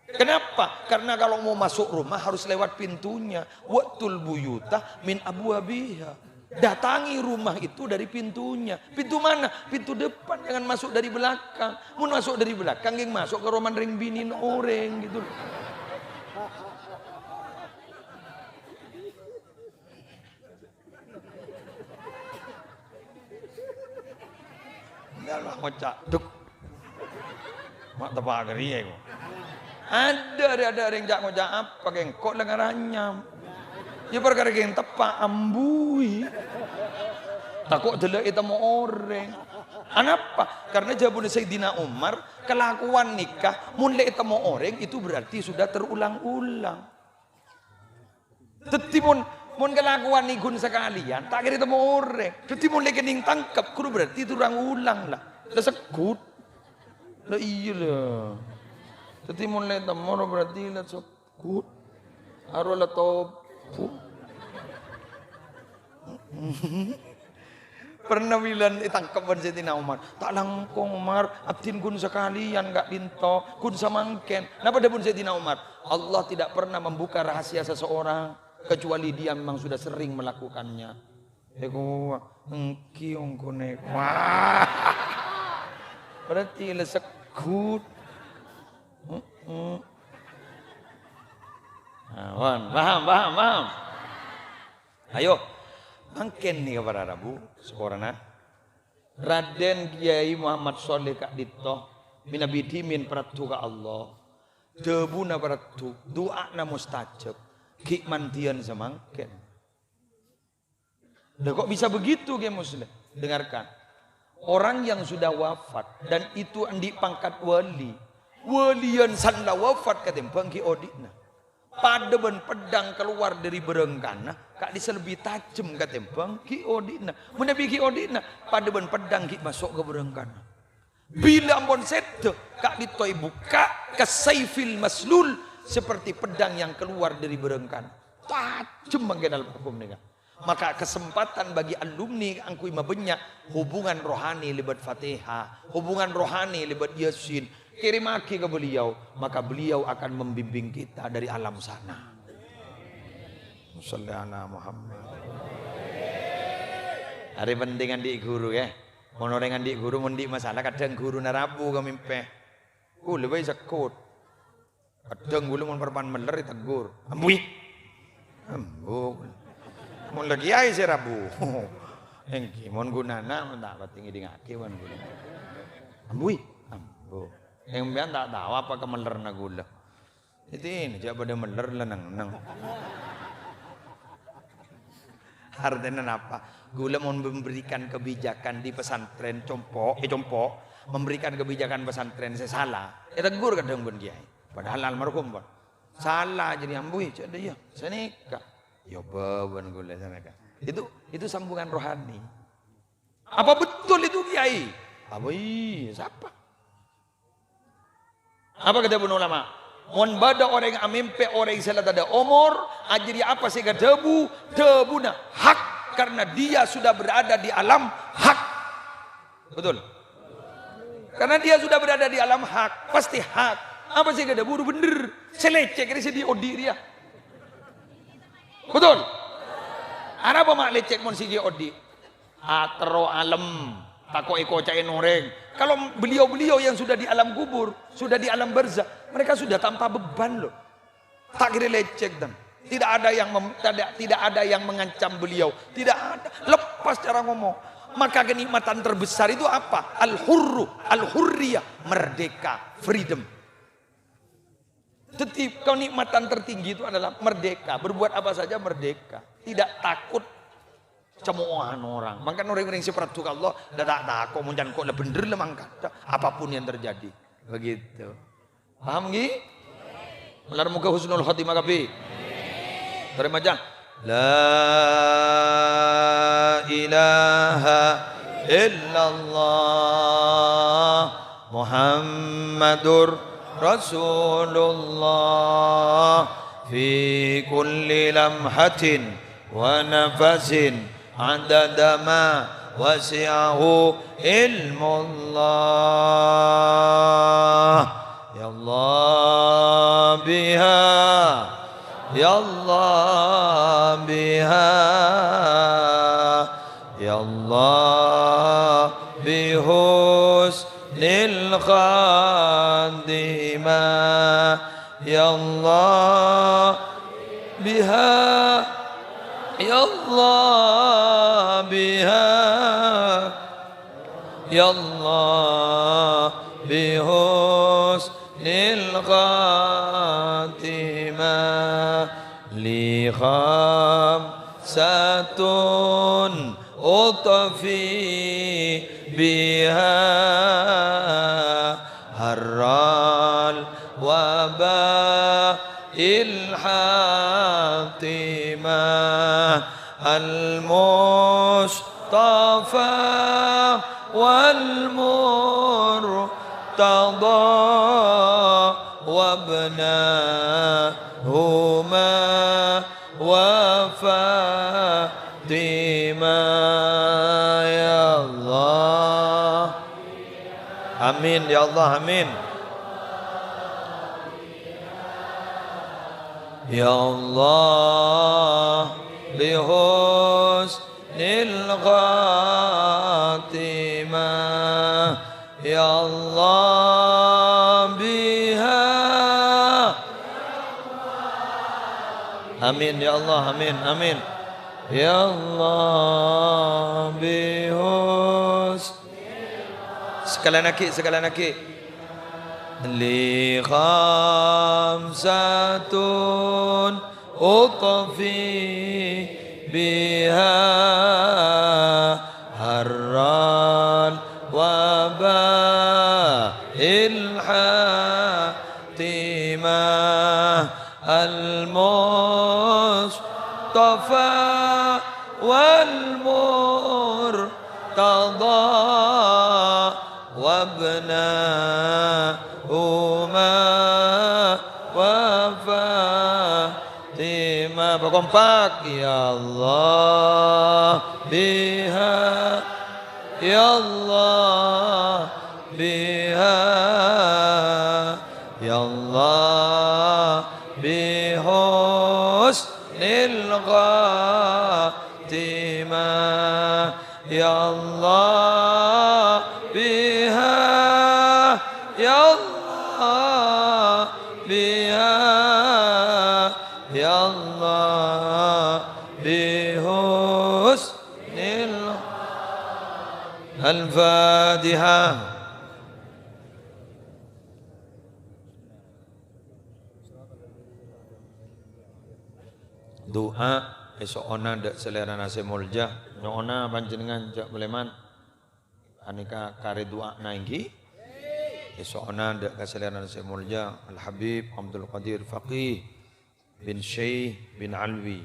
Kenapa? Karena kalau mau masuk rumah harus lewat pintunya. Wa'tul buyuta min abwabiha. Datangi rumah itu dari pintunya. Pintu mana? Pintu depan, jangan masuk dari belakang. Mun masuk dari belakang, ghi' masuk ka romana rèng binèna orèng gitu. Enggak lah, ngoca', "Duk." Mak tepa' ka rèya kok. Adâ' rè, adâ' rèng ca'-ngoca' apa, kèng kok la ngaranyam. Ya parkara kèng tepa', ambuy. Tako' dâlâ ètemmo orèng. Anapa? Karena jhâbuna Sayyidina Umar, kelakuan nèka mon la ètemmo orèng itu berarti sudah terulang-ulang. Dhâddhi mon, mon kalakowan nèko ghun sakalèyan, ta' kèra ètemmo orèng. Dhâddhi mon la kennèng tangkep, ghuru berarti durang ulang la. La segghut. La iyâ la. Dhâddhi mon la ètemmo berarti la segghut. Aro la tobu. Pernah bilân ètangkep bân Sayyidina Umar. "Ta' langkong, Umar, abdhina ghun sakalèyan ka'dinto, ghun samangkèn." Napa dhâbuna Sayyidina Umar? "Allah tidak pernah membuka rahasia seseorang kecuali dia memang sudah sering melakukannya." Èkowa, èngghi ongghu nèko. Wah. Berarti la segghut. Heeh. Nah, pon. Paham, paham, paham? Ayo, mangkèn nèka para rabu, saporana. Raden Kiai Muhammad Shaleh ka'dinto, mènabi dhimèn parlo ka Allah. Dhâbuna parlo, du'ana mustajab. Ghi' mandhiyân samangkèn. Lah, kok bisa begitu, Kiai Muslim? Dengarkan. Orang yang sudah wafat dan itu andi' pangkat wali, waliyan san la wafat katèmbhâng ghi' odi'na. Padâ bân peddhâng kalowar dâri bârângkana, ka'dissa lebbi tajhem katèmbhâng ghi' odi'na. Manabi ghi' odi'na, padâ bân peddhâng ghi' maso' ka bârângkana. Bilâ ampon sèdhâ, ka'dinto èbukka' ka saifil maslul, seperti pedang yang keluar dari bârângkana. Tajhem mangkèn almarhum nèka. Maka kesempatan bagi alumni kaangghuy mabânnya' hubungan rohani lèbât Fatihah, hubungan rohani lèbât Yasin. Kirimmaghi ka beliau, maka beliau akan membimbing kita dari alam sana. Shalli ala Muhammad. Arè penting andi' ghuru, ya. Mon orèng andi' ghuru, mon andi' masalah, kadhâng ghuruna rabu ka mèmpè. Ghulâ bhâi segghut. Kadhâng ghulâ mon parappa'na mèller ètegghur. "Ambuy." Ambu. Mon la kiai sè rabu. Èngghi, mon ghunana, mon ta' patè ngèdingngaghi, mon ghulâ. "Ambuy." Ambu. Sampèyan ta' tao apa kamèllerranna ghulâ. Itu ini, jhâ' padâ mèller la neng-neng. Artèna napa? Ghulâ mon memberikan kebijakan di pesantren compo', eh, compo', memberikan kebijakan pesantren sè sala, ètegghur kadhâng bân kiai. Padahal almarhum pon. Sala jârèya, ambuy, jhâ' dâ' iyâ. Sanèka. Yâ, bâbân ghulâ sanèka. Itu, itu sambungan rohani. Apa betul itu, Kiai? Apa iya? Sapa? Apa kadhâbuna ulama? Mon bâdâ orèng amèmpè orèng sè la tadâ' omor, ajâriyâ apa sè èkadhâbu, dhâbuna hak, karena dia sudah berada di alam hak. Betul? Karena dia sudah berada di alam hak, pasti hak. Apa sè èkadhâbu bhender. Sè lècèk rèya sè odi' rèya. Betul? Arapa ma' lècèk mon sè ghi' odi'? Aterro alem, tako' èkoca'è orèng. Kalau beliau-beliau yang sudah di alam kubur, sudah di alam barzakh, mereka sudah tanpa beban, loh. Ta' kèra lècèk, dan tidak ada yang mem-, tidak, tidak ada yang mengancam beliau. Tidak ada. Lepas cara ngomong. Maka kenikmatan terbesar itu apa? Al-hurru, al-hurriyah, merdeka, freedom. Jadi kenikmatan tertinggi itu adalah merdeka, berbuat apa saja merdeka, tidak takut cemoohan orang. Mangkana rèng-orèng sè parlo ka Allah, la ta' tako', mon can ko' la bhendher la mangkana, apapun yang terjadi. Begitu. Paham, ngghi? Malar moga husnul khotimah kabbi. Terima aja. La ilaha illallah Muhammadur Rasulullah fi kulli lamhatin wa nafasin adada ma wasi'ahu ilmullah. Ya Allah biha, ya Allah biha, ya Allah bihusnil khatimah. Ya Allah biha, ya Allah biha, ya Allah bihusnil khatimah. Li khamsatun utfi biha harral waba'il hatimah. Al-Mustafa wal Murtada wabnahuma wa Fatimah, ya Allah. Amin, ya Allah, amin. Ya Allah, bihusnil khatimah. Ya Allah, biha. Amin, ya Allah, amin, amin. Ya Allah, bihus-, sekalian lagi, sekalian lagi. Li khamsatun utfi biha harral waba'il hatimah. Al-Mustafa wal Murtada wabnahuma wa Fatimah. Kompak. Ya Allah, biha. Ya Allah, biha. Ya Allah, bihusnil khatimah. Ya Allah, biha. Ya Allah, biha. Ya Allah, bihusnil. Al-Fatihah. Du'a èso'ona dâ' Salèrana sè molja. Nyo'ona panjhennengngan jhâ' molèman. Anèka karè du'ana èngghi. Èso'ona dâ' ka Salèrana sè molja Al-Habib Abdul Qadir Faqih bin Syekh bin Alwi.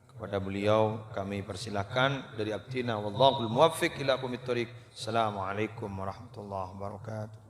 Kepada beliau kami persilakan dari abdhina, wallahul muwaffiq ila aqwamit thoriq. Assalamualaikum warahmatullahi wabarakatuh.